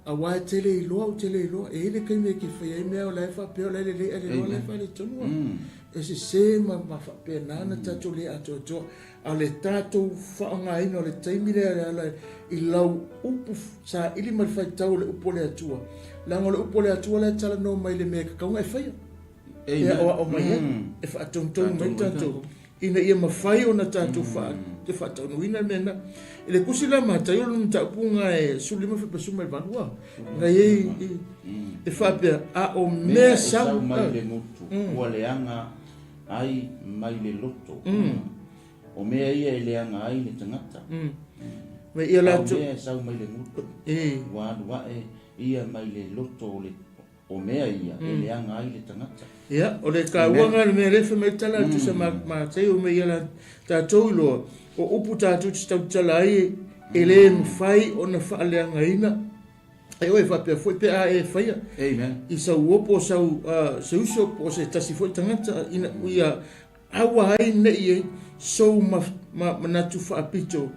S1: Aua e te le iloa, ou te le iloa, e i ai le taimi e te fai ai mea o la e faapea o la e lelei ae le iloa la e faaletonu lava. E sese ma ma faapena ona tatou le atoatoa. A o le tatou faaaogaina o le taimi lea e ala i lau upu saili ma le faitau o le upu a le Atua, leaga o le upu a le Atua la e talanoa mai i le mea e tatau ona e faia. E aoao mai ai, e faatonutonu mai tatou ina ia mafai ona tatou te faataunuuina le mea lena. I le tusi la a Mataio lona mataupu lena e 15 18 a, na i ai e faapea, a o mea sau
S2: mai le gutu, ua leaga ai mai le loto. O mea ia e leaga ai le tagata.
S1: Ma ia latou.
S2: A o mea e sau mai le gutu, ua alu ae ia mai le loto o le O mea ia e leaga ai le tagata.
S1: Ia, o le taua lena o le mea lea e fai mai ai tala a le tusa ma Mataio mai ia tatou iloa, o upu tatou te tautala ai e le mafai ona faaleagaina e oe faapea foi pe a e faia
S2: Amen.
S1: i sau uo po o sau se uso po o se tasi foi tagata ina ia Aua ai ne i sou manatu faapito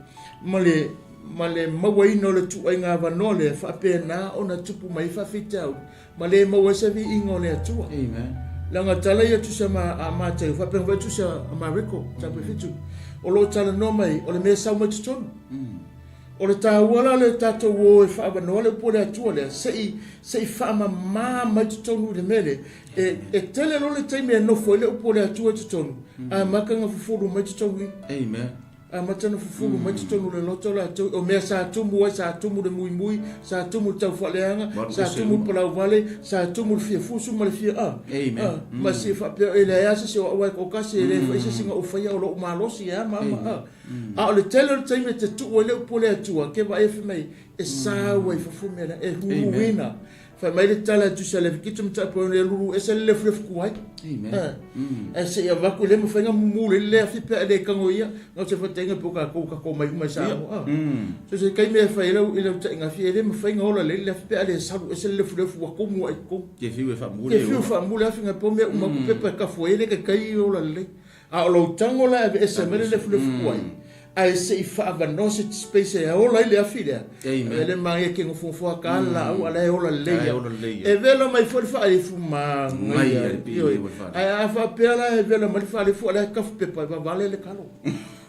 S1: ma le ma le mauaina o le ituaiga avanoa lea faapena ona tupu mai ai faafitauli ma le maua ai se viiga o le Atua.
S2: Amen.
S1: Leaga tala ia tusa ma a Mataio faapena foi tusa a Mareko chapter 7 o lo o talanoa mai o le mea e sau mai totonu. O le taua la le tatou o e faaavanoa le upu a le Atua lea se i se i faamama mai totonu i le mea lea E, e tele loa le taimi e nofo ai le upu a le Atua i totonu, amata ona fufulu mai totonu i.
S2: Amen.
S1: Amata ona fufulu mai totonu o le loto latou, o mea sa tumu ai, sa tumu le muimui, sa tumu le taufaaleaga, sa tumu le palauvale, sa tumu le fia fusu ma le fia a.
S2: Amen.
S1: A, ma se faapea, e leai lava se isi o au e toatasi, e le fai se isi na ou faia o lou malosi e a ma a ma a. A o le tele o le taimi e te tuu ai le upu a le Atua, ke vaai e fai mai, e sau ai i fafo mea na, e huhuina. Fai mai le tala e tusa le fikiti ma tapu e lulu ese le lefulefu kuai.
S2: Amen.
S1: Ae se i avaku le mafai na mumu le le afi pe le kango ia. Na se fatainga po ka ko ka ko mai uma sa mo. So se kai me fai lau i lau tainga fi le mafai na ola le le afi pe le salu ese le lefulefu wa komu ai ko.
S2: Ke fiu e faamule.
S1: Ke fiu faamule afi nga po me uma ku pepa ka fo ele ke kai ola le. A o lou tago la e aveese mai le lefulefu kuai. Ae se i fa'avanoa se space e ola ai le afi lea.
S2: Amen.
S1: E le manaia ke nofonofo ka laau a la e ola lelei
S2: A e
S1: lava.
S2: ola lelei
S1: E
S2: lava.
S1: vela mai foi le fa'aleifu
S2: Mai
S1: manaia
S2: a le
S1: ioe.
S2: pili ua fale.
S1: Ae a fa'apea la e vela mai le fa'aleifu a la e kafu pepa e vavale le kalo.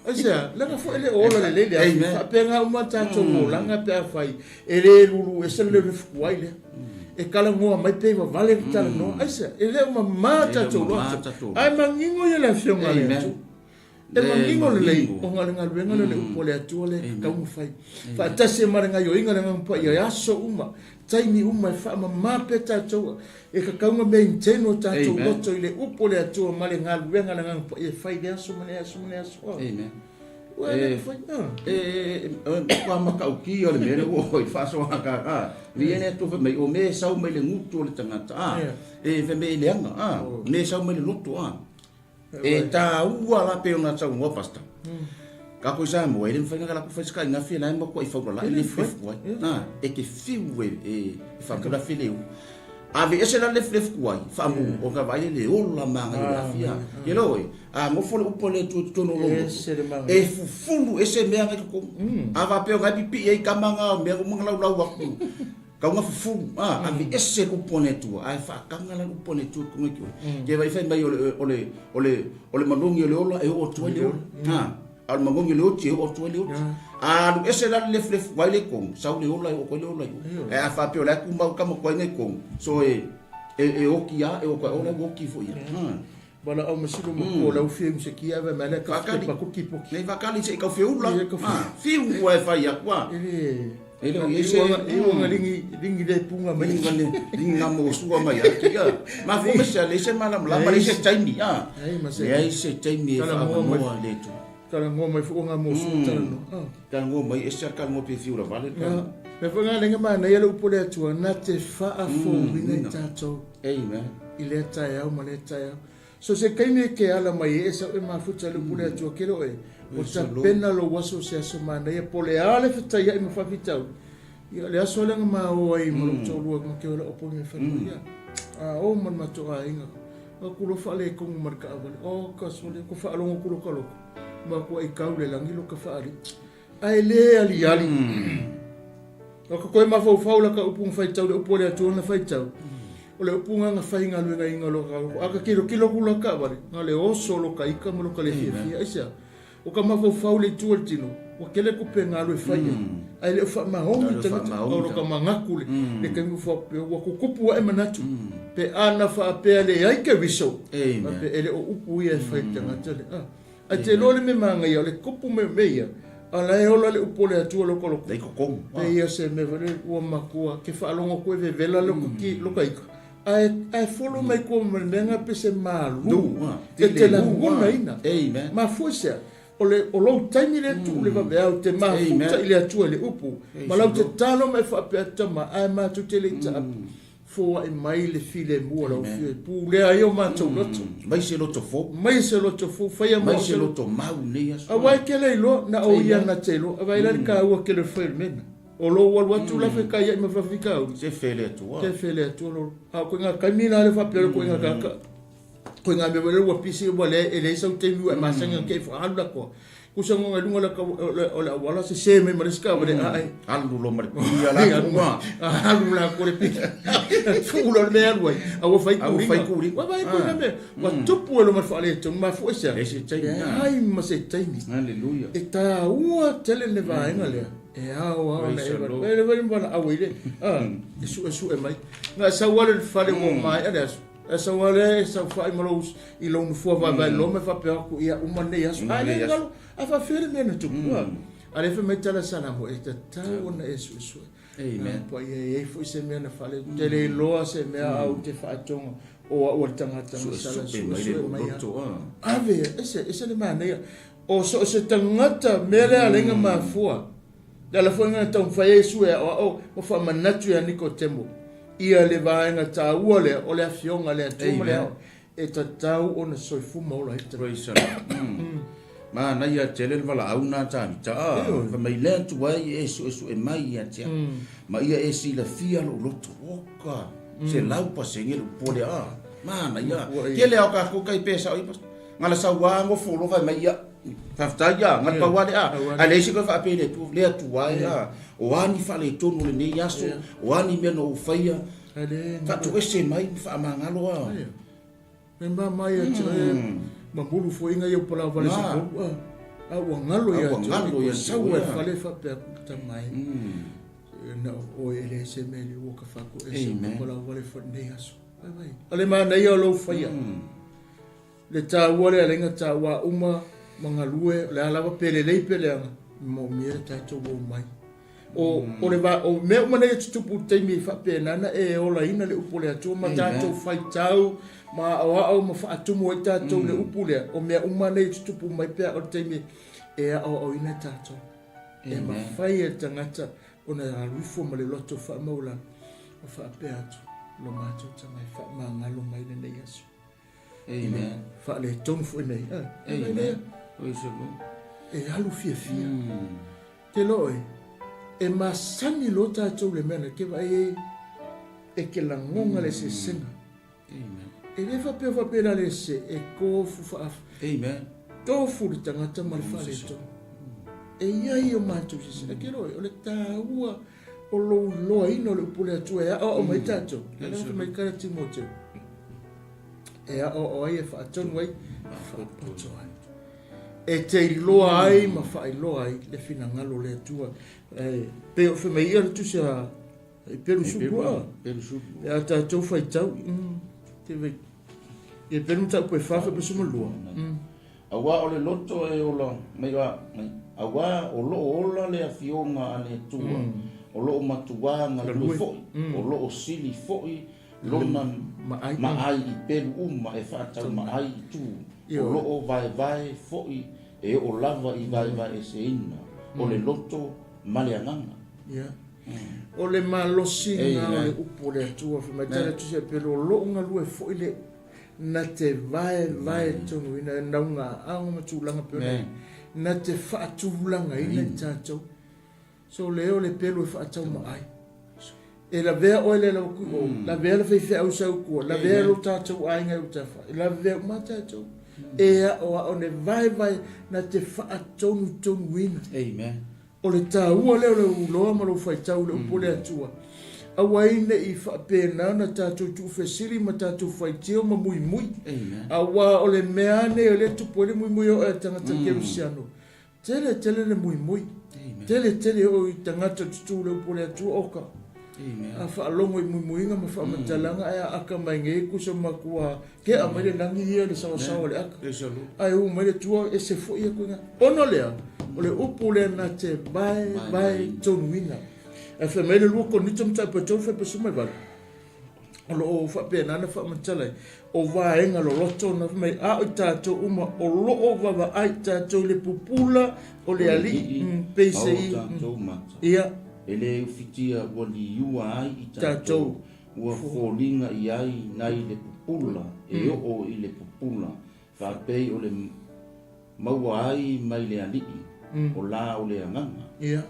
S1: Aisea, leaga foi e le o ola lelei le afi.
S2: Amen.
S1: Fa'apena uma tatou olaga pe afai e le lulu ese le lefuku ai lea. E talanoa mai pe vavale le talanoa. Aisea, e le o mamā
S2: E le o
S1: tatou
S2: mamā
S1: loto.
S2: tatou
S1: Ae
S2: loto.
S1: manino ia le Afioga a le
S2: Amen.
S1: Atua. E
S2: Le
S1: manino lelei
S2: manino.
S1: ona o le galuega lea o le upu a le Atua lea e tatau
S2: Amen.
S1: ona fai.
S2: Amen.
S1: Faatasi ai ma le gaioiga le Agaga Paia i aso uma, taimi uma e faamama pea tatou e tatau ona maintain o tatou
S2: Amen.
S1: loto i le upu a le Atua ma le galuega a le Agaga Paia e fai i le aso ma le aso ma le aso.
S2: Amen.
S1: Ua le
S2: E
S1: mafai. Ah.
S2: e e e matautia o le mea lea ua oo i le faasoaga a viia le Atua fai mai o mea e sau mai le gutu o le tagata a
S1: Yeah.
S2: e fai mai e leaga a
S1: Oh.
S2: mea e sau mai le loto a e taua la pei ona saunoa pastor Kākou i Samoa, e le mafai ona latou fai se kaigafi e la e matuai faulala'i le lefulefuku ai. A, e te fiu e, e, e faamulafi le u. Ave ese la le lefulefuku ai, faamu, ona vaai lea le ola maga i le afi a. Ke lo oe, a nofo le upu a le Atua i totonu o lou loto, e fufulu ese mea na i totonu. A faapea ona e pipii ai tama na o mea uma na laulau atu, Kauga fufulu, a, ave ese le upu a le Atua, ae faataga la le upu a le Atua i totonu o le oe. Ke vaai fai mai o le, o le, o le, o le manogi o le ola e oo atu ai le ola. A, a o le manogi o le oti e oo atu ai le oti. A alu ese la le lefulefu ai le tonu, sau le ola e oo atu ai le ola i o. Ae a faapea o la e tumau tama tuai na i tonu, so e, e, e oti a, e oo atu ai ola ua oti foi ia. A.
S1: Valaau ma silo matua o lau fia i se kia ave mai lea ka
S2: Faakali.
S1: pa ku kipoki.
S2: Nei faakali se i kau feula.
S1: Ia, kau
S2: A, fiu ua e fai atu a.
S1: E le
S2: E le o i ai se
S1: E uaga lingi lingi le punga mai.
S2: Lingi le lingi nga mo sua mai a ki a. Ma fu me se le se malamalama le se taimi a.
S1: Ai ma se.
S2: Leai se taimi e faaavanoa le Atua.
S1: Talanoa mai foi nga mo sua talanoa. Ah.
S2: Talanoa mai ese a talanoa pe fiu lavale le
S1: talanoa. Mea foi nga lenga manaia le upu o le Atua na te faafouina i tatou.
S2: Amen.
S1: I lea taeao ma lea taeao. So se taimi e ke ala mai ai e sau e mafuta le upu o le Atua ke lo e o tapena lou aso se aso manaia po o le a le fetaiai ma faafitauli. Ia le aso lea na ma o ai ma lou toalua ma ke ola opo me whanau ia. A o ma le matou aiga. A ku lo faaletonu ma le taavale. O ka sole ko faalogo ku lo ka loko. Ma ku ai kau le lagi lo ka faali. Ae le aliali. O ka koe mafaufau la ka upu na faitau le upu o le Atua na faitau. O le upu nga na faigaluegaina lo ka loko. A ka kilokilo ku la taavale, na le oso lo ka ika ma lo ka le fiafia. Aisea? O ka mafaufau le itu o le tino, ua tele tupe galu e fai ai, ae le o faamaoni tagata, o lo ka manatu le, le taimi ua faapea, ua tutupu ae manatu, pe a na faapea leai Keriso, faapea e le o upu ia e fai i le tagata lea. A, ae te iloa le mea manaia, o le tupu mai o mea ia, a la e ola le upu o le Atua lokoloko. Pei ia se mea foi lele ua matua, ke faalogo atu e vevela lo ka ika, Ae, ae folo mai kua ma le mea nga pe se malu e te lagonaina. Mafua i sea? O le, o lou taimi lea tuu le vaveao te mafuta i le Atua i le upu, ma lau te talo mai faapea tama, ae matou te le i taape. Foai mai le filemu o lau Afioga e pulea ai o matou loto.
S2: Mai se loto fou.
S1: Mai se loto fou, faia
S2: mo. Mai se loto mau nei aso.
S1: Aua e kele iloa, na o ia na te iloa. Vaai la le taua kele o le fai o le mea lena. O lou alu atu la fekaiai ma fafitauli.
S2: Se fe le Atua.
S1: Se fe le Atua lo. A o koiga taimi la le faapea le koiga kaka. Koiga mea foi lele ua pisi ua leai e leai sau taimi ua e masani ona te i alu la koa. Kusa ngo ngai lunga la ka o le auala sese mai ma le isi taavale ae.
S2: Alu loa ma le pili a latou uma.
S1: Alu la koa le pili. Tuu loa le mea e alu ai. A ua fai
S2: A ua fai kuliga.
S1: Ua vaai koiga mea. Ua tupu e lo ma le faaletonu mafua i se a?
S2: Leai se taimi.
S1: Leai ma se taimi.
S2: Hallelujah.
S1: E taua tele le vaega lea. E ao ao na e vale. E vale vale au ile. Ah, e su'esu'e mai. Na sau ale le fale ua maea le aso. E sau ale e saofai ma lou i lou nofoa vaevae loma e faapea atu ia uma lenei aso. Ae le galo, a faafefea le mea na tupu. A lea fai mai tala Salamo e tatau ona e su'esu'e.
S2: Amen.
S1: Pa ia e i ai foi se mea na fale. Te le iloa se mea au te faatoga o au o le tagata na sala
S2: Su'esu'e mai
S1: su'esu'e
S2: le
S1: mai.
S2: Loto.
S1: Ave, ese ese le manaia. O so o se tagata mea lea a lenga mafua. Le ala foi na taumafai ai Iesu e aoao ma faamanatu ia Nikotemo ia le vaega taua lea o le Afioga a le Atua ma le Ao e tatau ona soifua ma ola ai le tagata.
S2: Praise the Lord. Manaia tele le valaau na Tavita a fai mai le Atua e suesue mai ia te au ma ia e silafia lou loto. Oka, 100% le upu lea a. Manaia. Tele a o tatou tai pe sao i. Gala sau a gofo loa fai mai ia faafetai a gala pau a le a ae leai se toe faapea i le Atua le Atua e a o a ni faaletonu o lenei aso o a ni mea na ou faia faatoese mai ma faamagalo a
S1: E mama ia te oe mamulu foiga ia palau vale se polu a a ua galo ia te oe sau e fale faapea ku tama e na o e le se me le ua ka faako e se palau vale fo nei aso. O le manaia o lou faia. Le taua lea leaga taua uma ma galue, o le a lava pe lelei pe leaga, e moomia le tatou omai. O, o le va, o mea uma nei e tutupu i le taimi e faapena na e olaina le upu o le Atua ma tatou faitau ma aoao ma faatumu ai tatou i le upu lea, o mea uma nei e tutupu mai pea o le taimi e aoaoina tatou. E mafai e le tagata ona alu ifo ma le loto faamaualalo ma faapea atu, Lo matou tama e faamagalo mai lenei aso.
S2: Amen.
S1: Faaletonu foi nei.
S2: Amen. Praise the Lord.
S1: E alu fiafia. Te loa oe, e masani loa tatou le mea na ke vaai e e ke lagoga le sesega.
S2: Amen.
S1: E le faapea faapea la le se e tofu faa
S2: Amen.
S1: Tofu le tagata ma le faaletonu. E iai o matou sesega. Ke loa oe, o le taua o lou iloaina o le upu o le Atua e aoao mai tatou. Le fai mai kala Timoteo. E aoao ai, e faatonu ai, e faapoto ai. E te iloa ai ma faailoa ai le finagalo o le Atua. E pei o fai mai ia le tusi a i pelu supu a.
S2: Pelu supu.
S1: E a tatou faitau. Te vai. E pelu mataupu e fa fa pesu ma lua.
S2: Auā o le loto e ola mai a, auā o loo ola le Afioga a le Atua, o loo matuā galue foi, o loo sili foi lona maai i pelu uma e faataumaai i tu, o loo vaevae foi e oo lava i vaevaeseina o le loto ma le agaga.
S1: Ia. O le malosiga o le upu o le Atua, fai mai tala tusi a pelu, o loo galue foi le Na te vaevae tonuina e nauga aoga ma tulaga pei ona i ai. Na te faatulagaina i tatou. So lea o le pelu e faataumaai. E lavea oe le lau ku o, lavea le faifeau sau kua, lavea lo tatou aiga i utafa, e lavea uma tatou. E aoao ne vaevae na te faatonutonuina.
S2: Amen.
S1: O le taua lea o lou iloa ma lou faitau i le upu o le Atua, aua ai ne i faapena ona tatou tuufesili ma tatou faitio ma muimui. Aua o le mea lava nei o lea e tupu ai le muimui o oe a tagata kerisiano, tele tele le muimui, tele tele oo i tagata o tutū i le upu o le Atua, oka. A faalogo i muimuiga ma faamatalaga ae aaka mai nei kusa matua kea mai le lagi ia le saoasaoa o le aka. Ae u mai le tua ese foi ia kuiga. Ona lea, o le upu lea na te vaevae tonuina. Ae fai mai le lua Korinito mataupu e tolu fai mai valu. O lo o faapena na faamatala ai, o vaega loloto na fai mai a o i tatou uma o lo o vaavaai tatou i le pupula o le Alii, pei se i, ia.
S2: E le ufitia ua liua ai i tatou, ua foliga i ai nai le pupula e oo i le pupula, faapei o le maua ai mai le Alii, o la o le Agaga.
S1: Ia.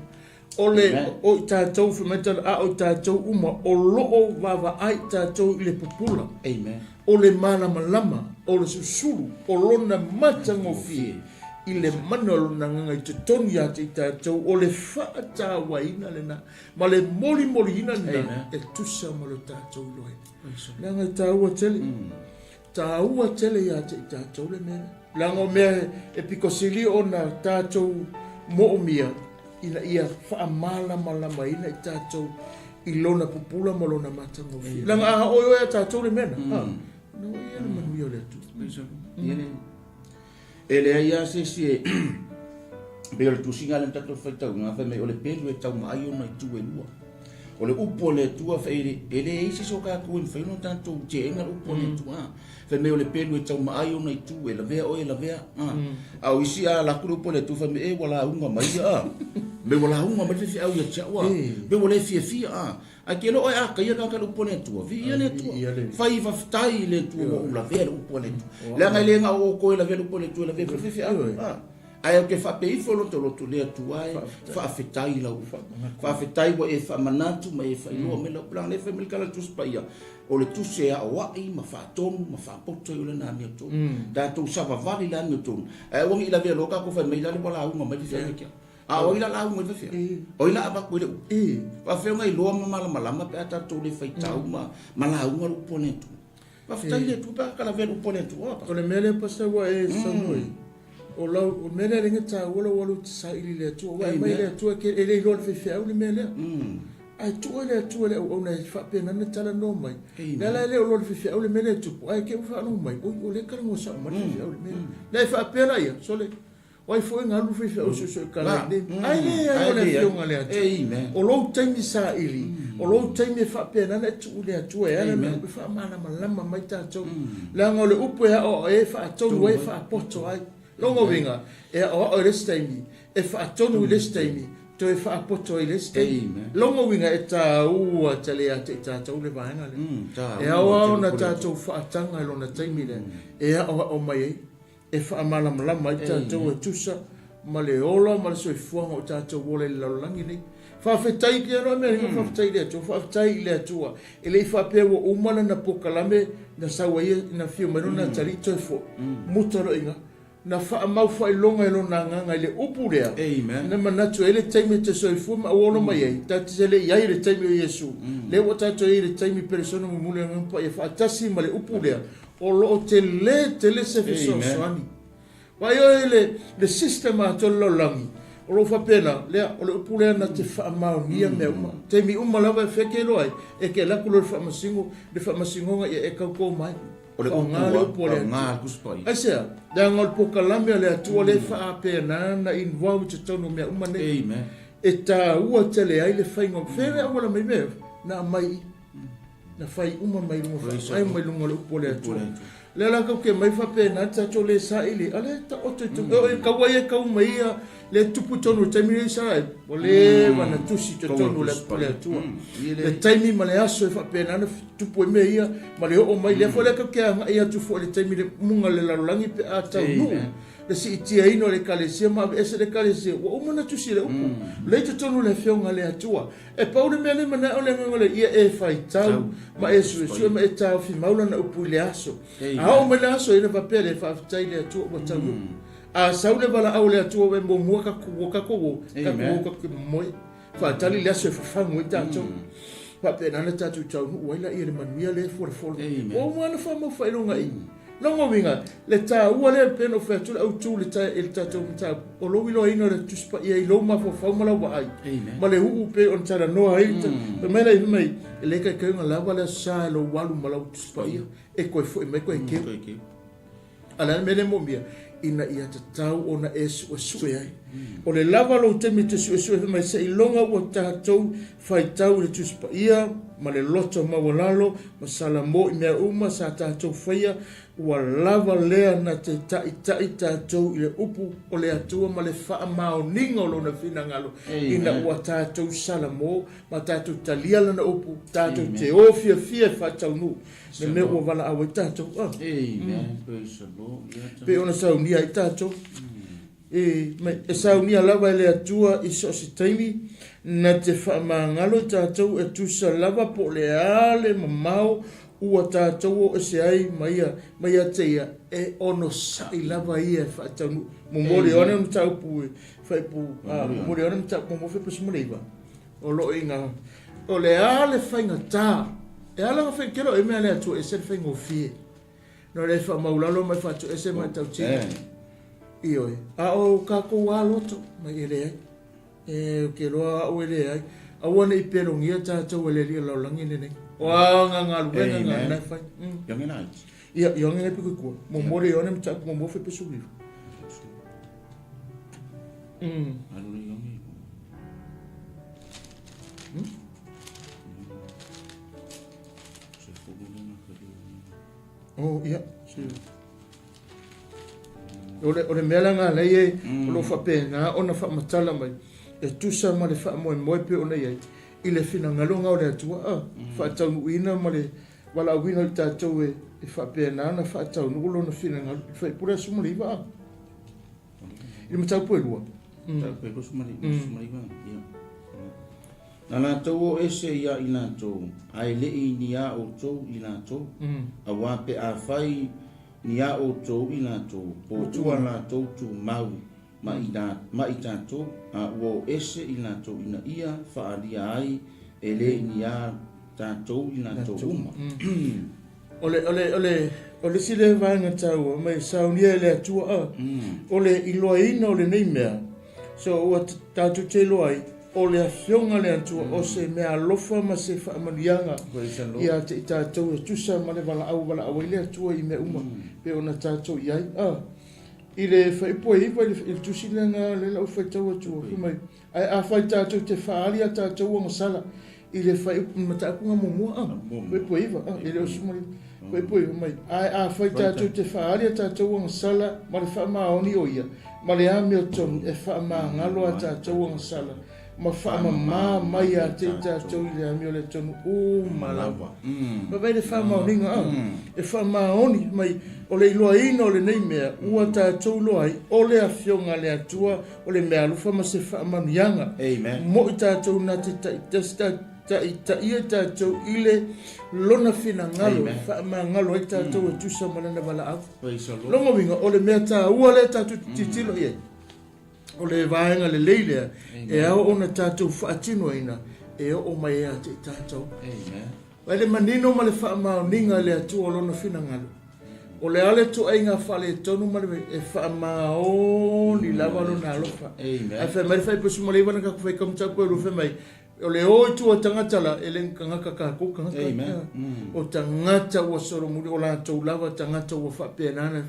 S1: O le, o i tatou, fai mai tala, a o i tatou uma, o lo o vaavaai tatou i le pupula.
S2: Amen.
S1: O le malamalama, o le susulu, o lona matagofie i le mana o lona agaga i totonu ia te i tatou, o le faatauaina lena, ma le molimoliina lena, e tusa ma lo tatou iloaina. Leaga e taua tele. Taua tele ia te i tatou le mea lea. Leaga o mea e pito sili ona tatou moomia ina ia faamalamalamaina i tatou i lona pupula ma lona matagofie. Leaga a oi oe a tatou le mea na, na oi ia le manuia o le Atua.
S2: E leai lava se isi e pei o le tusiga lea na tatou faitauina, fai mai o le pelu e taumaai ona itu e lua. O le upu a le Atua fai e leai se isi o tatou e mafai ona tatou teena le upu a le Atua. Fai mai o le pelu e taumaai ona itu e lavea oe e lavea. A o isi a alu atu le upu a le Atua fai mai e ua lauga mai ia a. Mea ua lauga mai le faifeau ia te au a. Mea ua le fiafia a. Ae te iloa oe a taia le tagata i le upu a le Atua, viia le Atua. Fai faafetai i le Atua ua ou lavea i le upu a le Atua. Leaga e le na o outou e lavea i le upu a le Atua, e lavea foi le faifeau. Ae ou te faapea ifo lotoloto le Atua e, faafetai i lau faafetai ua e faamanatu ma e faailoa mai lau plan. Lea fai mai le tala Tusi Paia, o le tusi e aoai ma faatonu ma faapoto ai o lena amiotonu. Tatou savavali i le amiotonu, ae aua ne i lavea loa tatou fai mai lale ua lauga mai le feagaiga kia. A o ai la lauga i le faifeau? O ai la avatu ai le upu? Faafefea ona iloa ma malamalama pe a tatou le faitau ma lauga le upu a le Atua? Faafetai i le Atua pe a talavea le upu a le Atua.
S1: O le mea lea Pastor ua e saunoa ai, o lau, o le mea lea e taua lou alu e te saili i le Atua, aua e aumai le Atua e le iloa e le faifeau le mea lea. Ae tuu i le Atua le auauna e faapena ona talanoa mai. O le ala e le o iloa e le faifeau le mea lea e tupu, ae te i ua faalogo mai, oi o lea e talanoa sao mai le faifeau i le mea lea. Lea e faapea laia, sole, O ai foi na alu faifeau suesue tala i nei. Ai leai o le Afioga a le Atua. O lou taimi saili, o lou taimi e faapena ona e tuu i le Atua e ala ona upu e faamalamalama mai tatou. Leaga o le upu e aoao ai, e faatonu ai, e faapoto ai. Lona uiga, e aoao i le isi taimi, e faatonu i le isi taimi, toe faapoto ai i le isi taimi. Lona uiga, e taua tele ia te i tatou le vaega lea. E ao lava ona tatou faataga i lona taimi lea e aoao mai ai. e faamalamalama ai tatou e tusa ma le ola ma le soifuaga o tatou ola i le lalolagi nei. Faafetai ki ano mea mm. Faafetai i le Atua, faafetai i le Atua. E le i faapea ua uma lana pokalame na sau ai na fio mai lona mm. tali toe fo. Muta lo inga na faamau faailoga e lona agaga i le upu lea.
S2: Amen.
S1: Na manatu ai le taimi e te soifua ma ua ola mai ai. Ta te le i ai le taimi o Iesu. Lea ua tatou i ai le taimi peresona mumuli agaga paia faatasi ma le upu lea. O lo o tele tele se fesoasoani. Vaai oe i le system atoa le lalolagi, o lo o faapena, lea, o le upu lea na te faamaonia mea uma. Taimi uma lava e feke loa ai, e te alu atu loa i le faamasino, le faamasinoga ia e tauto mai.
S2: O le upu a le Atua.
S1: Aisea? Leaga o le polokalame a le Atua lea e faapena ona involve i totonu o mea uma nei. E taua tele ai le faiga o, fea le auala mai mea, na aumai i i. Na fai uma mai luga faavae mai luga o le upu a le Atua. Lea la tatou te mai faapena tatou le saili, a lea taoto i totonu. E tau ai e tau mai ia le tupu i totonu o le taimi lenei Israel, ua leva na tusi i totonu o le upu a le Atua. Le taimi ma le aso e faapena ona tupu ai mea ia ma le oo mai. Lea foi la tatou te agai atu foi i le taimi le muga o le lalolagi pe a taunuu le siitiaina o le Ekalesia ma aveese le Ekalesia, ua uma ona tusi le upu. Lea i totonu o le Afioga a le Atua. E pau le mea lea manao le agaga o le ia e faitau ma e suesue ma e taofi mau lana upu i le aso. A oo mai le aso ia ona faapea lea, faafetai i le Atua ua taunuu. A sau le valaau a le Atua ua e muamua tatou o tatou o, tatou o tatou te momoe. Faatali le aso e fafagu ai tatou. Faapena ona tatou taunuu ai laia i le manuia lea e folafola. Ua uma ona faamau faailoga i i. Lona uiga, le taua lea pei ona ou fai atu le autu i le tatou mataupu, o lou iloaina o le Tusi Paia i lou mafaufau ma lau vaai, ma le uu pei ona talanoa ai. Fai mai la fai mai, e le taitai ona lava le Aso Sa i lou alu ma lau Tusi Paia, e toe foi mai toe keu. A o le a le mea lea e moomia? Ina ia tatau ona e suesue ai. O le lava lou taimi e te suesue fai mai, seiloga ua tatou faitau i le Tusi Paia ma le loto maualalo ma Salamo i mea uma sa tatou faia, ua lava lea na te taitai tatou i le upu o le Atua ma le faamaoniga o Lona finagalo, ina ua tatou Salamo ma tatou talia Lana upu, tatou te o fiafia e faataunuu le mea ua valaau ai tatou. Pei ona saunia ai tatou. E, mai, e saunia lava e le Atua i so o se taimi, na te faamagalo i tatou e tusa lava po o le a le mamao ua tatou o ese ai ma ia, ma ia te ia, e onosai lava ia e faataunuu. Momoli Ioane mataupu e faipu, a, momoli Ioane mataupu muamua faipu 19, o lo o i ina, o le a le faigata, e ala ona faitelo e mea a le Atua e ese le faigofie. No le faamaulalo ma e faatoese ma e tautino. Ioe. A o kākou a loto, mai e leai. E, o ke loa au e leai. Aua ne i pelogia tātou e le Alii o le lalolagi lenei. O a ngā galuega ngā nā e fai.
S2: Ioange la iti.
S1: Ia, ioange nai piko i kua. Mo mo le ioane ma mo mo fe pesu viva.
S2: Alu le ioange.
S1: Oh, ia, si. O le, o le mea la ngā lei e, o lo faapena ona faamatala mai, e tusa ma le faamoemoe pei ona i ai, i le finagalo ngā o le Atua, a, faataunuuina ma le valaauina o i tatou e, e faapena ona faataunuu lona finagalo, i le Fuaiupu 19, a. I le mataupu e lua.
S2: Mataupu e 29, ia. Na latou o ese ia i latou, ae le i ni a outou i latou, auā pe afai ni a outou i latou, po ua latou tumau ma i, ma i tatou, a ua o ese i latou ina ia faaalia ai e le i ni a tatou i latou uma.
S1: O le, o le, o le, o le isi lea vaega taua, mai saunia e le Atua a, o le iloaina o lenei mea, so ua tatou te iloa ai, o le Afioga a le Atua o se mea alofa ma se faamanuiaga ia te i tatou e tusa ma le valaau valaau ai le Atua i mea uma pei ona tatou i ai. A, i le fuaiupu e 9 i le tusi lea na lea la ou faitau atu, fai mai, Ae afai tatou te faaali a tatou agasala i le fuaiupu mataupu na muamua, a, fuaiupu e 9, a, e le o suma le fuaiupu e 9 mai, ae afai tatou te faaali a tatou agasala ma le faamaoni o ia, ma le amiotonu e faamagalo a tatou agasala ma faamama mai ia te i tatou i le amioletonu uma lava. Vaavaai le faamaoniga, a, e faamaoni mai, o le iloaina o lenei mea ua tatou iloa ai, o le Afioga a le Atua O le meaalofa ma se faamanuiaga.
S2: Amen.
S1: Mo'i tatou na te taitaia i tatou i le lona finagalo e faamagalo ai tatou e tusa ma lana valaau. Lona uiga, o le mea taua lea tatou te tilotilo i ai, o le vaega lelei lea e ao ona tatou faatinoina e oo mai ia te i tatou.
S2: Amen.
S1: Vai le manino ma le faamaoniga e le Atua o Lona finagalo. O le a le ituaiga faaletonu ma le e faamaoni lava Lona alofa.
S2: Amen.
S1: Ae fai mai le Faipusi mo le iva na kaku fai kamu tau koe fai mai, o le o i tua tagata la, e le tagata kākou tagata.
S2: Amen.
S1: O tagata ua solomuli, o latou lava tagata ua faapena na,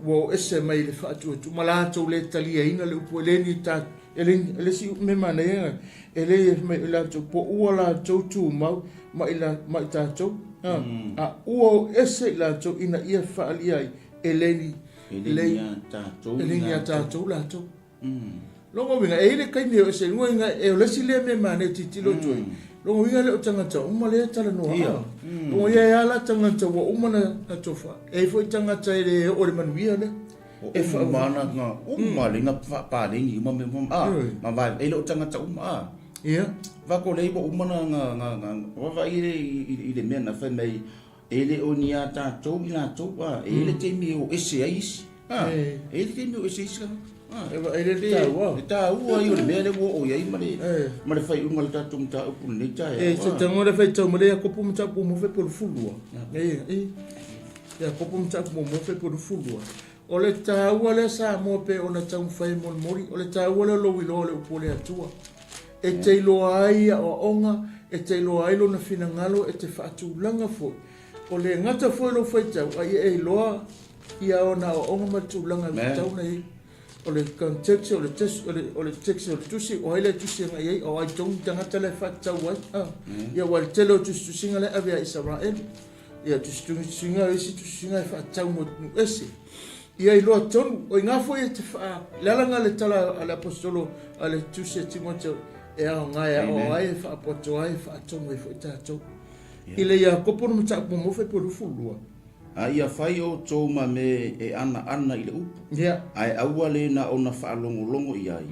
S1: ua o ese mai i le faatuatua, ma latou le taliaina le upu e le ni ta, e le, e le si me manaia, e le mai i latou, po ua latou tumau ma i, la, ma i tatou, a, a ua o ese i latou ina ia faaalia ai, e le ni,
S2: E le ni a tatou
S1: e le ni a tatou latou. Lona uiga, e i ai le taimi e o ese ai, lona uiga, e o le isi lea mea manaia e tilotilo atu ai, lona uiga le o tagata uma lea e talanoa, a, lona uiga e ala tagata ua uma na tofa, e i ai foi tagata e le oo i le manuia lea.
S2: E uma ana nga uma le nga faapaleni uma mea uma a ma vae e le o tagata uma a.
S1: Ia.
S2: Va ko le ua uma na nga nga nga vaavaai le i le mea na fai mai e le o ni a tatou i latou a e i ai le taimi e o ese ai isi a e i ai le taimi e o ese ai isi tagata
S1: a. E vaai le taua.
S2: Le taua ia o le mea lea ua oo i ai ma le ma le faaiuga o le tatou mataupu i lenei taeao.
S1: E se tago le faitau ma le Iakopo mataupu muamua fuaiupu 22. E e. Iakopo mataupu muamua fuaiupu 22. O le taua lea Samoa pei ona taumafai e molimoli, o le taua lea o lou iloa o le upu o le Atua. E te iloa ai aoaoga, e te iloa ai lona finagalo, e te faatulaga foi. O le gata foi o lou faitau, a ia e iloa ia ona aoaoga ma le tulaga e tatau ona i ai. O le context, o le text, o le, o le text o le tusi, o ai le tusi e agai i ai, o ai tonu tagata la e faatatau ai. Ah, ia aua le tele o tusitusiga la e ave ia Isaraelu. Ia tusitusiga, isi tusitusiga e faatatau mo nuu ese. Ia iloa tonu, o i ina foi e te faa, le ala lena le tala a le aposetolo a le tusi a Timoteo, e aoga e aoao ai, e faapoato ai, e faatonu ai foi tatou. I le Iakopo na mataupu muamua fuaiupu 22.
S2: A ia fai outou ma me e anaana i le upu,
S1: Ia.
S2: ae aua le na ona faalogologo i ai,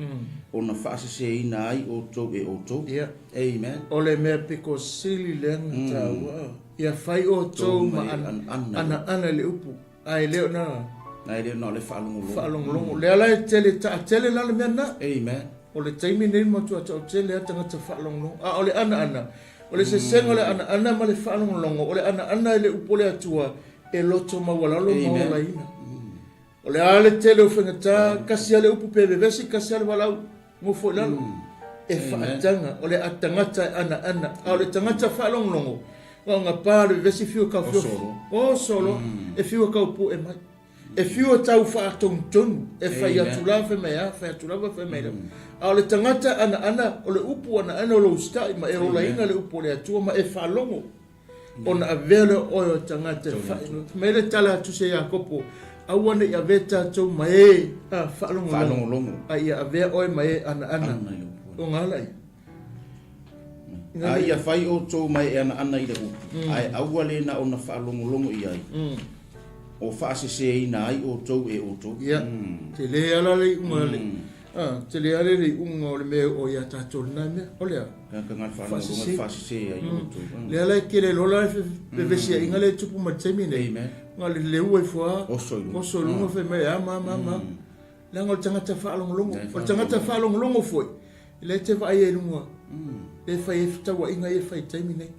S2: ona faaseseina ai outou e outou.
S1: Ia.
S2: Amen.
S1: O le mea pito sili lea na taua. Ia fai outou ma anaana i le upu, ae le o na.
S2: Ae le na o le faalogologo.
S1: Faalogologo. Lea la e tele, taatele la le mea lena.
S2: Amen.
S1: O le taimi lenei matua tautele lava tagata faalogologo. A o le anaana, o le sesega o le anaana ma le faalogologo, o le anaana i le upu o le Atua e loto maualalo ma olaina. O le a le tele o faigata, kasi lava le upu pe vevesi, kasi lava le valaau, nofo i lalo. E faataga, o le a tagata e anaana, a o le tagata faalogologo, na ona pa le vevesi fiu e kau fiu. O solo, e fiu e kau pu'e mai. E fiu e tau faatonutonu, e fai atu la, fai mai a, fai atu lava, fai mai lava. A o le tagata anaana, o le upu anaana o lou usitai ma e olaina le upu o le Atua ma e faalogo. Ona avea lea o oe o tagata e faailoa. Fai mai le tala a Tusi a Iakopo, Aua ne i avea tatou ma e faalogologo, a ia avea oe ma e anaana. O gala ia.
S2: A ia fai outou ma e anaana i le upu, ae aua le na ona faalogologo i ai. O faaseseina ai outou e outou.
S1: Ia, tele lava la le iuga o le, a, tele lava le iuga o le mea e oo ia tatou i lena mea. O le a?
S2: Tagata na faalogologo e faasese ai outou.
S1: Lea la e tele loa la le fevesiaiga lea e tupu mai le taimi lenei.
S2: Amen.
S1: Na o le leua ifo lava,
S2: Oso i luga.
S1: Oso i luga fai mai e a ma a ma a ma. Leaga o le tagata faalogologo. O le tagata faalogologo foi, lea e te vaai ai i luga, lea e fai ai fetauaiga ia e fai i le taimi lenei.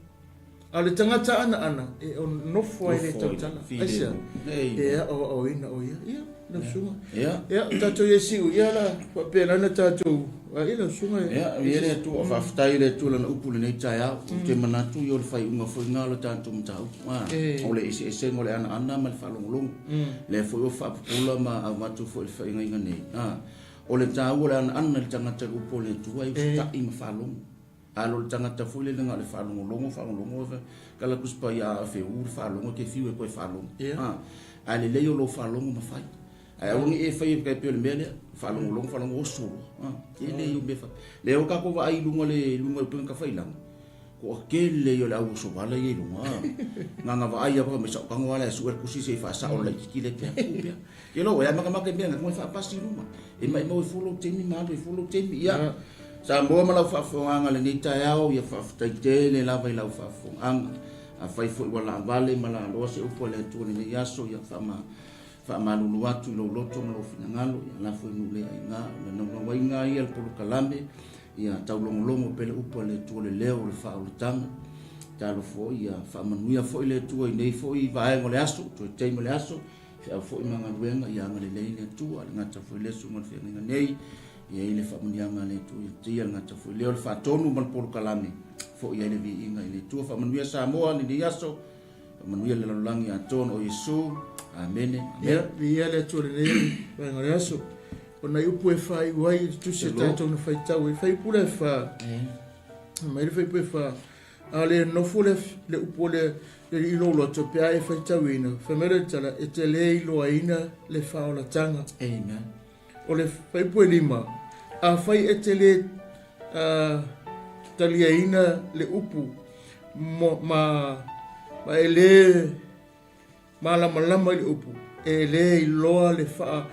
S1: A o le tagata anaana, e nofo ai le tautala. Aisea? E aoaoina o ia. Ia, lau susuga.
S2: Ia.
S1: Ia, tatou ia siu, ia la, faapena ona tatou, ia lau susuga.
S2: Ia, ia le Atua, faafetai i le Atua i Lana upu i lenei taeao. Ou te manatu ia o le faaiuga foi lena o le tatou mataupu. O le eseesega o le anaana ma le faalogologo. Lea foi ua faapupula ma avatu foi i le faaigaina nei. O le taua o le anaana i le tagata i le upu a le Atua e usitai ma faalogo. Alo le tagata foi lele na o le faalogologo, faalogologo, kala Tusi Paia a feu le faalogo e te fiu e toe faalogo. A, ae lelei o lou faalogo ma fai. Ae aua ne i e faia e pei o le mea lea, faalogologo, faalogologo, oso loa. A, tele ia o mea fa. Lea ua tatou vaai i luga le luga o le upega tafailagi, toatele ia o le au oso vala ia i luga. A, na ona vaai lava fai mai sau tago lava la e sue le tusi se i faasao laitiiti lea pea, tu pea. Ke lou e makamaka i mea na e faapasi i luma. E maimau e fua lou taimi ma alu e fua lou taimi. Ia, Samoa ma lau faafofogaaga i lenei taeao, ia faafetai tele lava i lau faafofogaaga. Afai foi ua laavale ma laaloa se upu a le Atua i lenei aso, ia faama, faamalulu atu i lou loto ma lou finagalo, ia lafo i nuu le aiga. O le naunauaiga ia o le polokalame, ia taulogologo pea le upu a le Atua le leo o le faaolataga. Talofa foi, ia faamanuia foi le Atua i nei foi vaega o le aso, toe taimi o le aso, Feau foi ma galuega ia agalelei le Atua, le gata foi lea susuga o le feagaiga nei, ia i le faamanuiaga a le Atua ia tia le gata foi lea o le faatonu ma le polokalame, foi ai le viiga i le Atua. Faamanuia Samoa lenei aso, faamanuia le lalolagi atoa ona o Iesu. Amene. Amene.
S1: Ia, viia le Atua i lenei vaega o le aso. O nai upu e faaiu ai i le tusi a tatou na faitau ai. Faaiupu lea e fa. Mai le faaiupu e fa. A le nofo le, le upu o le, le alii i lou loto pe a e faitauina, fai mai le tala, e te le iloaina le faaolataga.
S2: Amen.
S1: O le faaiupu e lima, afai e te le uh, taliaina le upu mo, ma, ma e le malamalama i le upu, e le iloa le faa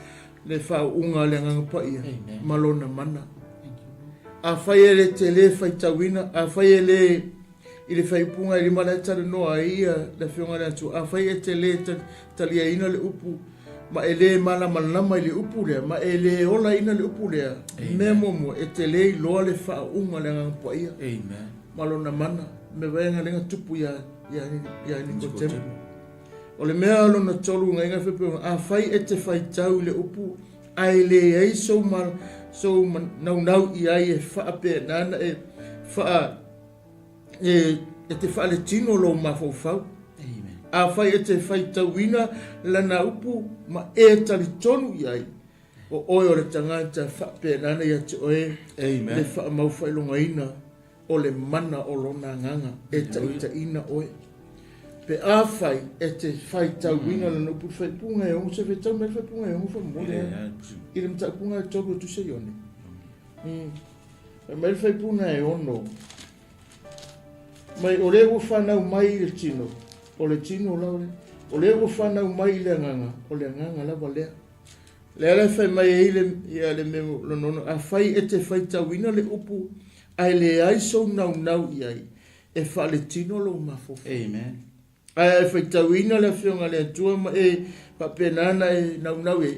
S1: le faauuga a le Agaga Paia ma Lona mana. Afai e le te le faitauina, afai e le i le faaiupuga e lima la e talanoa ai ia le Afioga i le Atua, afai e te le taliaina le upu ma e le malamalama i le upu lea, ma e le olaina le upu lea, mea muamua, e te le iloa le faauuga a le Agaga Paia ma Lona mana. Me vaega lea na tupu ia ia Nikotemo. O le mea lona tolu na inga fai afai e te faitau i le upu ae leai sou ma sou naunau i ai e faapena na e faa e, e te faaletino lou mafaufau. Afai e te faitauina lana upu ma e talitonu i ai, o oe o le tagata faapena na ia te oe le faamaufailogaina o le mana o Lona Agaga e taitaiina oe. Pe afai e te faitauina lana upu i le faaipuga e ono, se faitau mai le faaipuga e ono faamolemole i le mataupuga e tolu e tusa i one. Fai mai le faaipuga e ono, mai o le ua fanau mai i le tino, o le tino lava lea. O le ua fanau mai i le agaga, o le agaga lava lea. Lea la e fai mai ai le, ia le mea lona ono, afai e te faitauina le upu ae leai sou naunau i ai, e faaletino lou mafaufau.
S2: Amen.
S1: Ae a e faitauina le Afioga a le Atua ma e faapena ona e naunau e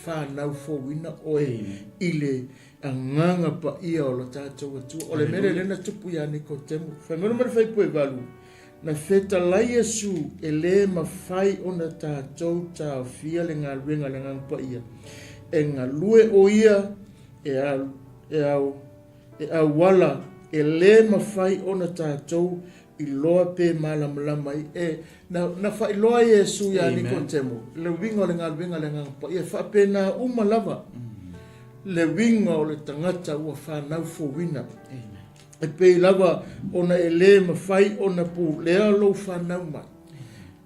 S1: fanau fouina oe i le Agaga Paia o lo tatou Atua. O le mea lea na tupu ia Nikotemo. Fai mai le faipue valu, na fetalai Iesu e le mafai ona tatou taofia le galuega a le Agaga Paia. E galue o ia e au, e au, e auala e le mafai ona tatou iloa pe malamalama ai. E, na, na faailoa Iesu ia Nikotemo le uiga o le galuega a le Agaga Paia. E faapena uma lava le uiga o le tagata ua fanau fouina. E pei lava ona e le mafai ona pulea lou fanau mai.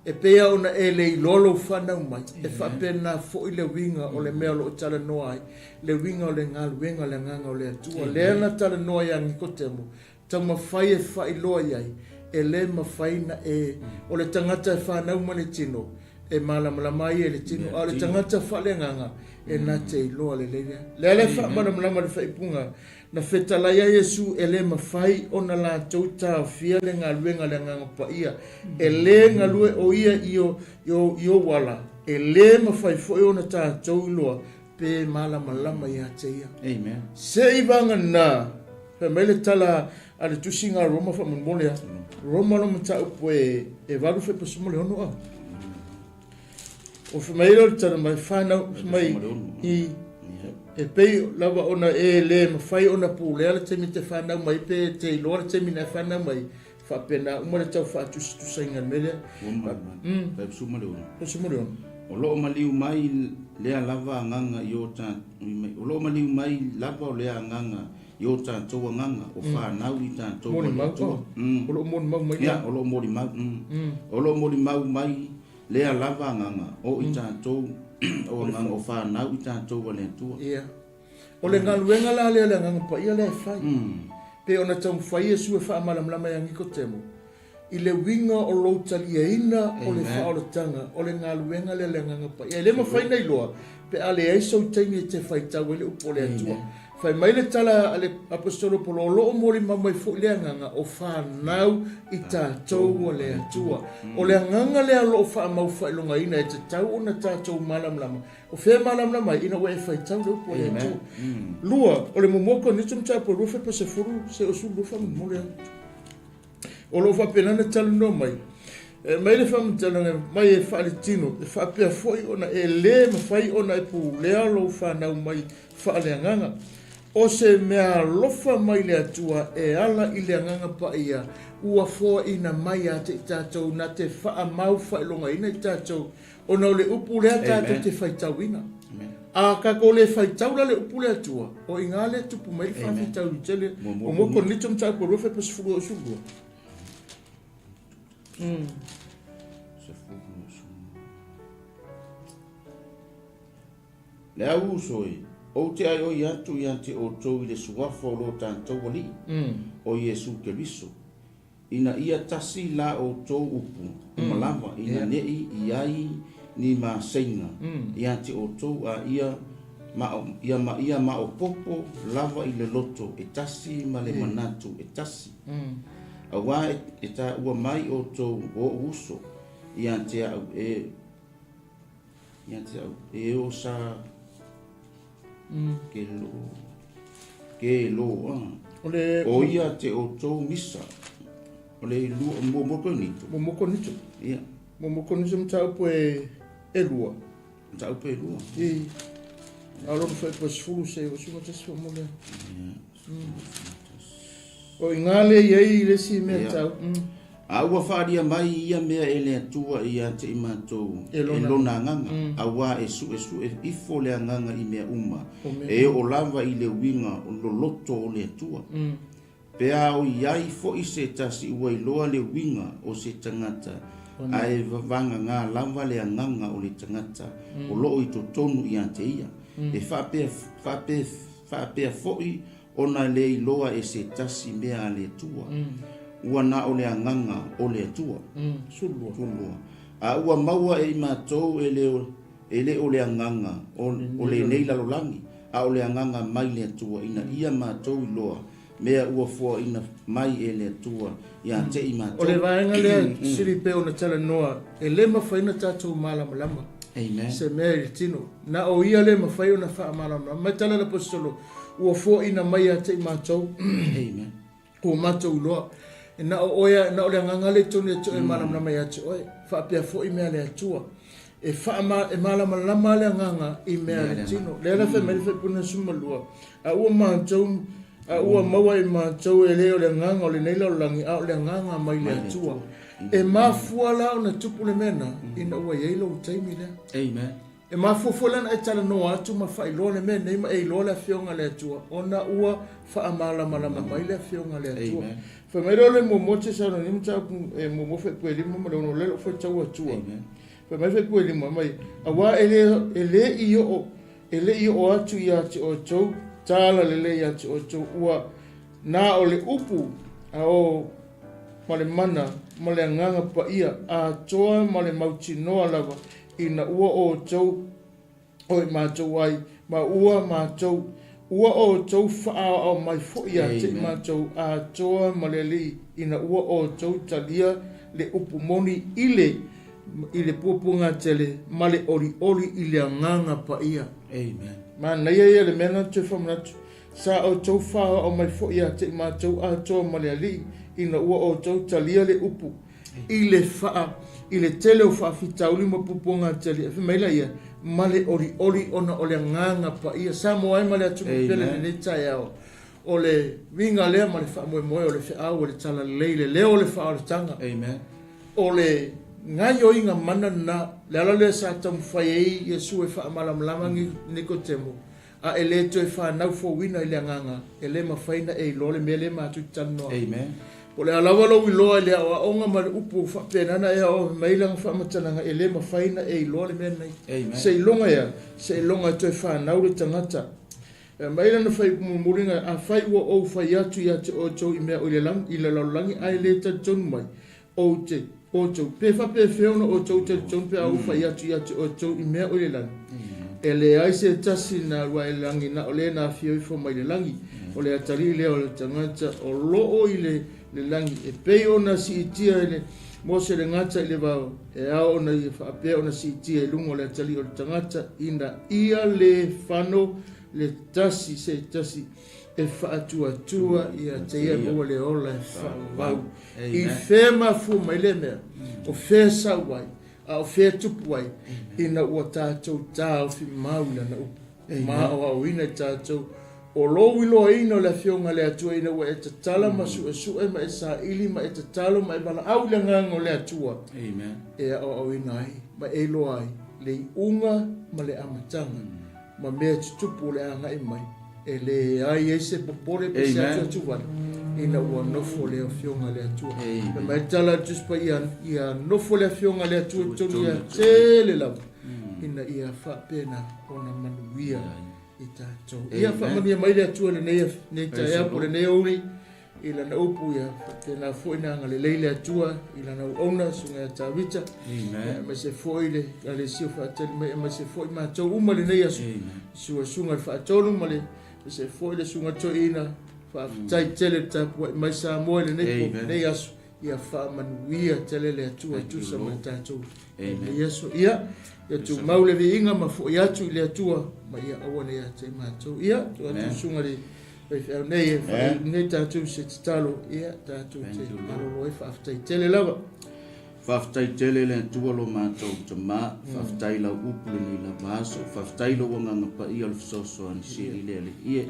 S1: E pei lava ona e le iloa lou fanau mai, e faapena foi le uiga o le mea o lo o talanoa ai, le uiga o le galuega a le Agaga o le Atua. Lea na talanoa ia Nikotemo, taumafai e faailoa i ai, e le mafai na e, o le tagata e fanau ma le tino, e malamalama ai ia i le tino, a o le tagata faaleagaga e na te iloa lelei lea. Lea la e faamalamalama le faaipuga na fetalai ai Iesu e le mafai ona latou taofia le galuega a le Agaga Paia, e le galue o ia i ou ala, e le mafai foi ona tatou iloa pe malamalama ia te ia.
S2: Amen.
S1: Se i vagana, fai mai le tala a le tusiga a Roma faamolemole a. Roma lo mataupu e 8 faipa 16 a. O fai mai le tala mai whanau mai i e pei lava ona e le mafai ona pulea le taimi te whanau mai pe te iloa le taimi na e whanau mai faapena uma le tau faatusatusaina le mea lea.
S2: Faipa 16. O loo maliu mai lea lava agaga i o ta o loo maliu mai lava o lea agaga i o tatou agaga o fanau i tatou a le Atua.
S1: O loo molimau mai.
S2: Ia, o loo molimau. O loo molimau mai lea lava agaga o i tatou o agaga o fanau i tatou a le Atua.
S1: Ia. O le galuega la lea o le Agaga Paia lea e fai. Pei ona taumafai Iesu e faamalamalama ia Nikotemo, i le uiga o lou taliaina o le faaolataga, o le galuega lea a le Agaga Paia. E le mafai ona iloa pe a leai sou taimi e te faitau ai le upu o le Atua. Fai mai le tala a le Aposetolo Paulo, o lo o molimau mai foi le Agaga o fanau i tatou a le Atua. O le Agaga lea o lo o faamau faailogaina e tatau ona tatou malamalama. O fea e malamalama ai ina ua e faitau le upu a le Atua. Lua, o le muamua Korinito mataupu e 2 fepa 10 seia 12 faamolemole atu. O lo o faapena ona talanoa mai, e aumai le faamatalaga mai e faaletino, e faapea foi ona e le mafai ona e pulea lou fanau mai faaleagaga. O se meaalofa mai le Atua e ala i le Agaga Paia ua foaina mai ia te i tatou na te faamau faailogaina i tatou Ona o le upu lea tatou te faitauina. A tatou le faitau la le upu le Atua, o i ina lea tupu mai le faafitauli tele. O mo Korinito mataupu e 2 fepa 10 12.
S2: Le au uso e, ou te aioi atu ia te outou i le suafa o lo tatou Alii, o Iesu Keriso, Ina ia tasi la outou upu uma lava, ina neʻi i ai ni maseiga ia te outou, a ia ia ma ia maopopo lava i le loto e tasi ma le manatu e tasi. Auā e taua mai outou o oʻu uso ia te aʻu e ia te aʻu e o sa ke lo ke lo a.
S1: O le
S2: O ia te outou misa. O le lua muamua Korinito.
S1: Muamua Korinito.
S2: Ia.
S1: Muamua Korinito mataupu e 2.
S2: Mataupu e 2.
S1: I. A lona faipa 10 seia 11 faamolemole.
S2: Ia.
S1: O i ina lea i ai le isi mea tau.
S2: A ua faaalia mai ia mea e le Atua ia te i matou e lona Agaga, auā e suesue ifo le Agaga i mea uma, e oo lava i le uiga o loloto o le Atua. Pe a o i ai foi se tasi ua iloa le uiga o se tagata, ae vagagā lava le agaga o le tagata o loo i totonu ia te ia, e faapea, faapea, faapea foi Ona le iloa e se tasi mea a le Atua, ua na o le agaga o le Atua. 12. A ua maua e i matou e le e le o le agaga o, o lenei lalolagi, a o le agaga mai le Atua, ina ia matou iloa mea ua foaina mai e le Atua ia te i matou.
S1: O le vaega lea sili pei ona talanoa, e le mafai ona tatou malamalama
S2: Amen.
S1: se mea i le tino. Na o ia le mafai ona faamalamalama. Mai tala le Aposetolo, Ua foaina mai ia te i matou.
S2: Amen.
S1: Ua matou iloa. E na o oe, na o le agaga lea i totonu ia te oe e malamalama ia te oe. Faapea foi mea a le Atua. E faama, e malamalama le agaga i mea a le tino. Lea la fai mai le Faipuna 12, A ua matou, a ua maua e matou e le o le agaga o lenei lalolagi, a o le agaga mai le Atua. E mafua la ona tupu le mea na, ina ua i ai lou taimi lea.
S2: Amen.
S1: E mafua foi la ona e talanoa atu ma faailoa le mea nei ma e iloa le Afioga a le Atua, ona ua faamalamalama mai le Afioga a le Atua. Fai mai lea o le muamua Tesalonike mataupu e muamua faipue 5 ma le 6, o lea o lo o faitau atua. Fai mai faipue 5 mai, auā e le, e le i oo, e le i oo atu ia te outou tala lelei ia te outou, ua na o le upu a o. ma le mana ma le Agaga Paia atoa ma le mautinoa lava ina ua outou o i matou ai, ma ua matou, ua outou faaoao mai foi ia te i matou atoa ma le Alii ina ua outou talia le upu moni i le i le puapuagatele ma le olioli i le Agaga Paia.
S2: Amen.
S1: Manaia ia le mea lena toe faamanatu. Sa outou faaoao mai foi ia te i matou atoa ma le Alii ina ua outou talia le upu i le faa, i le tele o faafitauli ma puapuagatele, e fai mai laia, ma le olioli ona o le Agaga Paia. Samoa e ma le atunuu pele i lenei taeao, o le uiga lea ma le faamoemoe o le feau o le Talalelei, le leo o le faaolataga.
S2: Amen.
S1: O le gaioiga mana lena, le ala lea sa taumafai ai Iesu e faamalamalama Nikotemo, A e le toe fanau fouina i le Agaga, e le mafai na e iloa le mea lea matou te talanoa ai.
S2: Amen.
S1: Po o le a lava lou iloa i le aoaoga ma le upu faapena na e aoao mai ai lana faamatalaga, e le mafai na e iloa le mea lenei.
S2: Amen.
S1: Seiloga e a? Seiloga e toe fanau le tagata. E aumai lana faaiupu mulimuliga, Afai ua ou fai atu ia te outou i mea o i le lagi, i le lalolagi, ae le talitonu mai, ou te, outou, pe faapefea ona outou talitonu pe a ou fai atu ia te outou i mea o i le lagi? E leai se tasi na alu ae i le lagi, na o le na afio ifo mai le lagi, o le atalii lea o le tagata o lo o i le, le lagi, e pei ona siitia e le Mose le gata i le vao, e ao ona ia faapea ona siitia i luga o le atalii o le tagata, ina ia le fano le tasi se tasi e faatuatua ia te ia maua le ola e faavavau. I fea mafua mai lea mea? O fea sau ai? A o fea tupu ai? Ina ua tatou taofi mau i lana upu. Ma aoaoina i tatou o lou iloaina o le Afioga a le Atua ina ua e tatala ma suesue ma e saili ma e tatalo ma e valaau i le Agaga o le Atua e aoaoina ai ma e iloa ai le iuga ma le amataga ma mea tutupu o le agai mai, e leai ai se popole pe se atuatu wale, ina ua nofo le Afioga a le Atua. Fai mai le tala a le Tusi Paia, ia nofo le Afioga a le Atua i totonu ia tele lava, ina ia faapena ona manuia i tatou. Ia faamanuia mai le Atua i lenei taeao po o lenei aoauli, i lana upu ia faapena foi na agalelei le Atua i lana auauna susuga ia Tavita aemaise foi le Ekalesia o faatali mai aemaise foi matou uma lenei aso suasuga le faatolu ma le aemaise foi le susuga toeaina faafetai tele le tapuai mai Samoa i lenei po lenei aso ia faamanuia tele le Atua e tusa ma le tatou lenei aso ia ia tumau le viiga ma foi atu i le Atua ma ia aua ne i ia te matou ia tuu atu susuga le Faifeau nei e fai nei tatou se tatalo, ia tatou te malolo ai faafetai tele lava.
S2: Faafetai tele le Atua lo matou Tama, faafetai lau upu lenei lava aso, faafetai lou Agaga Paia o le fesoasoani sili le Alii e.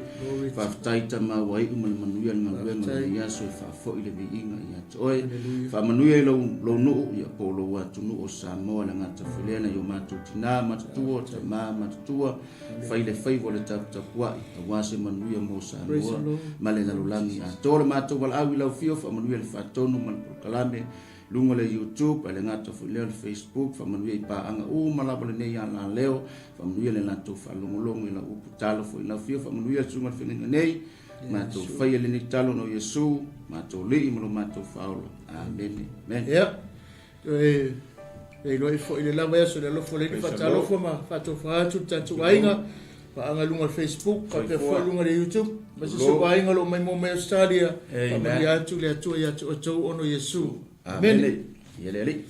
S2: Faafetai Tama ua iu ma le manuia le galuega o lenei aso e faafoi le viiga ia te oe. Faamanuia i lou, lou nuu ia po o lou atunuu o Samoa le gata foi lea nai o matou tina matutua, tama matutua, Fai le faiva o le taputapuai aua se manuia mo Samoa ma le lalolagi atoa. Le matou valaau i lau afio, faamanuia le faatonu ma le polokalame luga o le YouTube, ae le gata foi lea o le Facebook, faamanuia i paaga uma lava o lenei alaleo, faamanuia le latou faalogologo i lau upu talo foi i lau afio, faamanuia le susuga i le feagaiga nei, matou faia lenei talo ona o Iesu, matou Alii ma lo matou Faaola. Amene. Amene.
S1: Yeah. Toe feiloai foi le lava aso le alofa o le Alii faatalofa ma faatofa atu le tatou aiga paaga i luga o le Facebook faapea foi luga o le YouTube ma se isi aiga o lo o maimoa mai Australia faamanuia atu le Atua ia te outou ona o Iesu.
S2: Amene. Ia le Alii.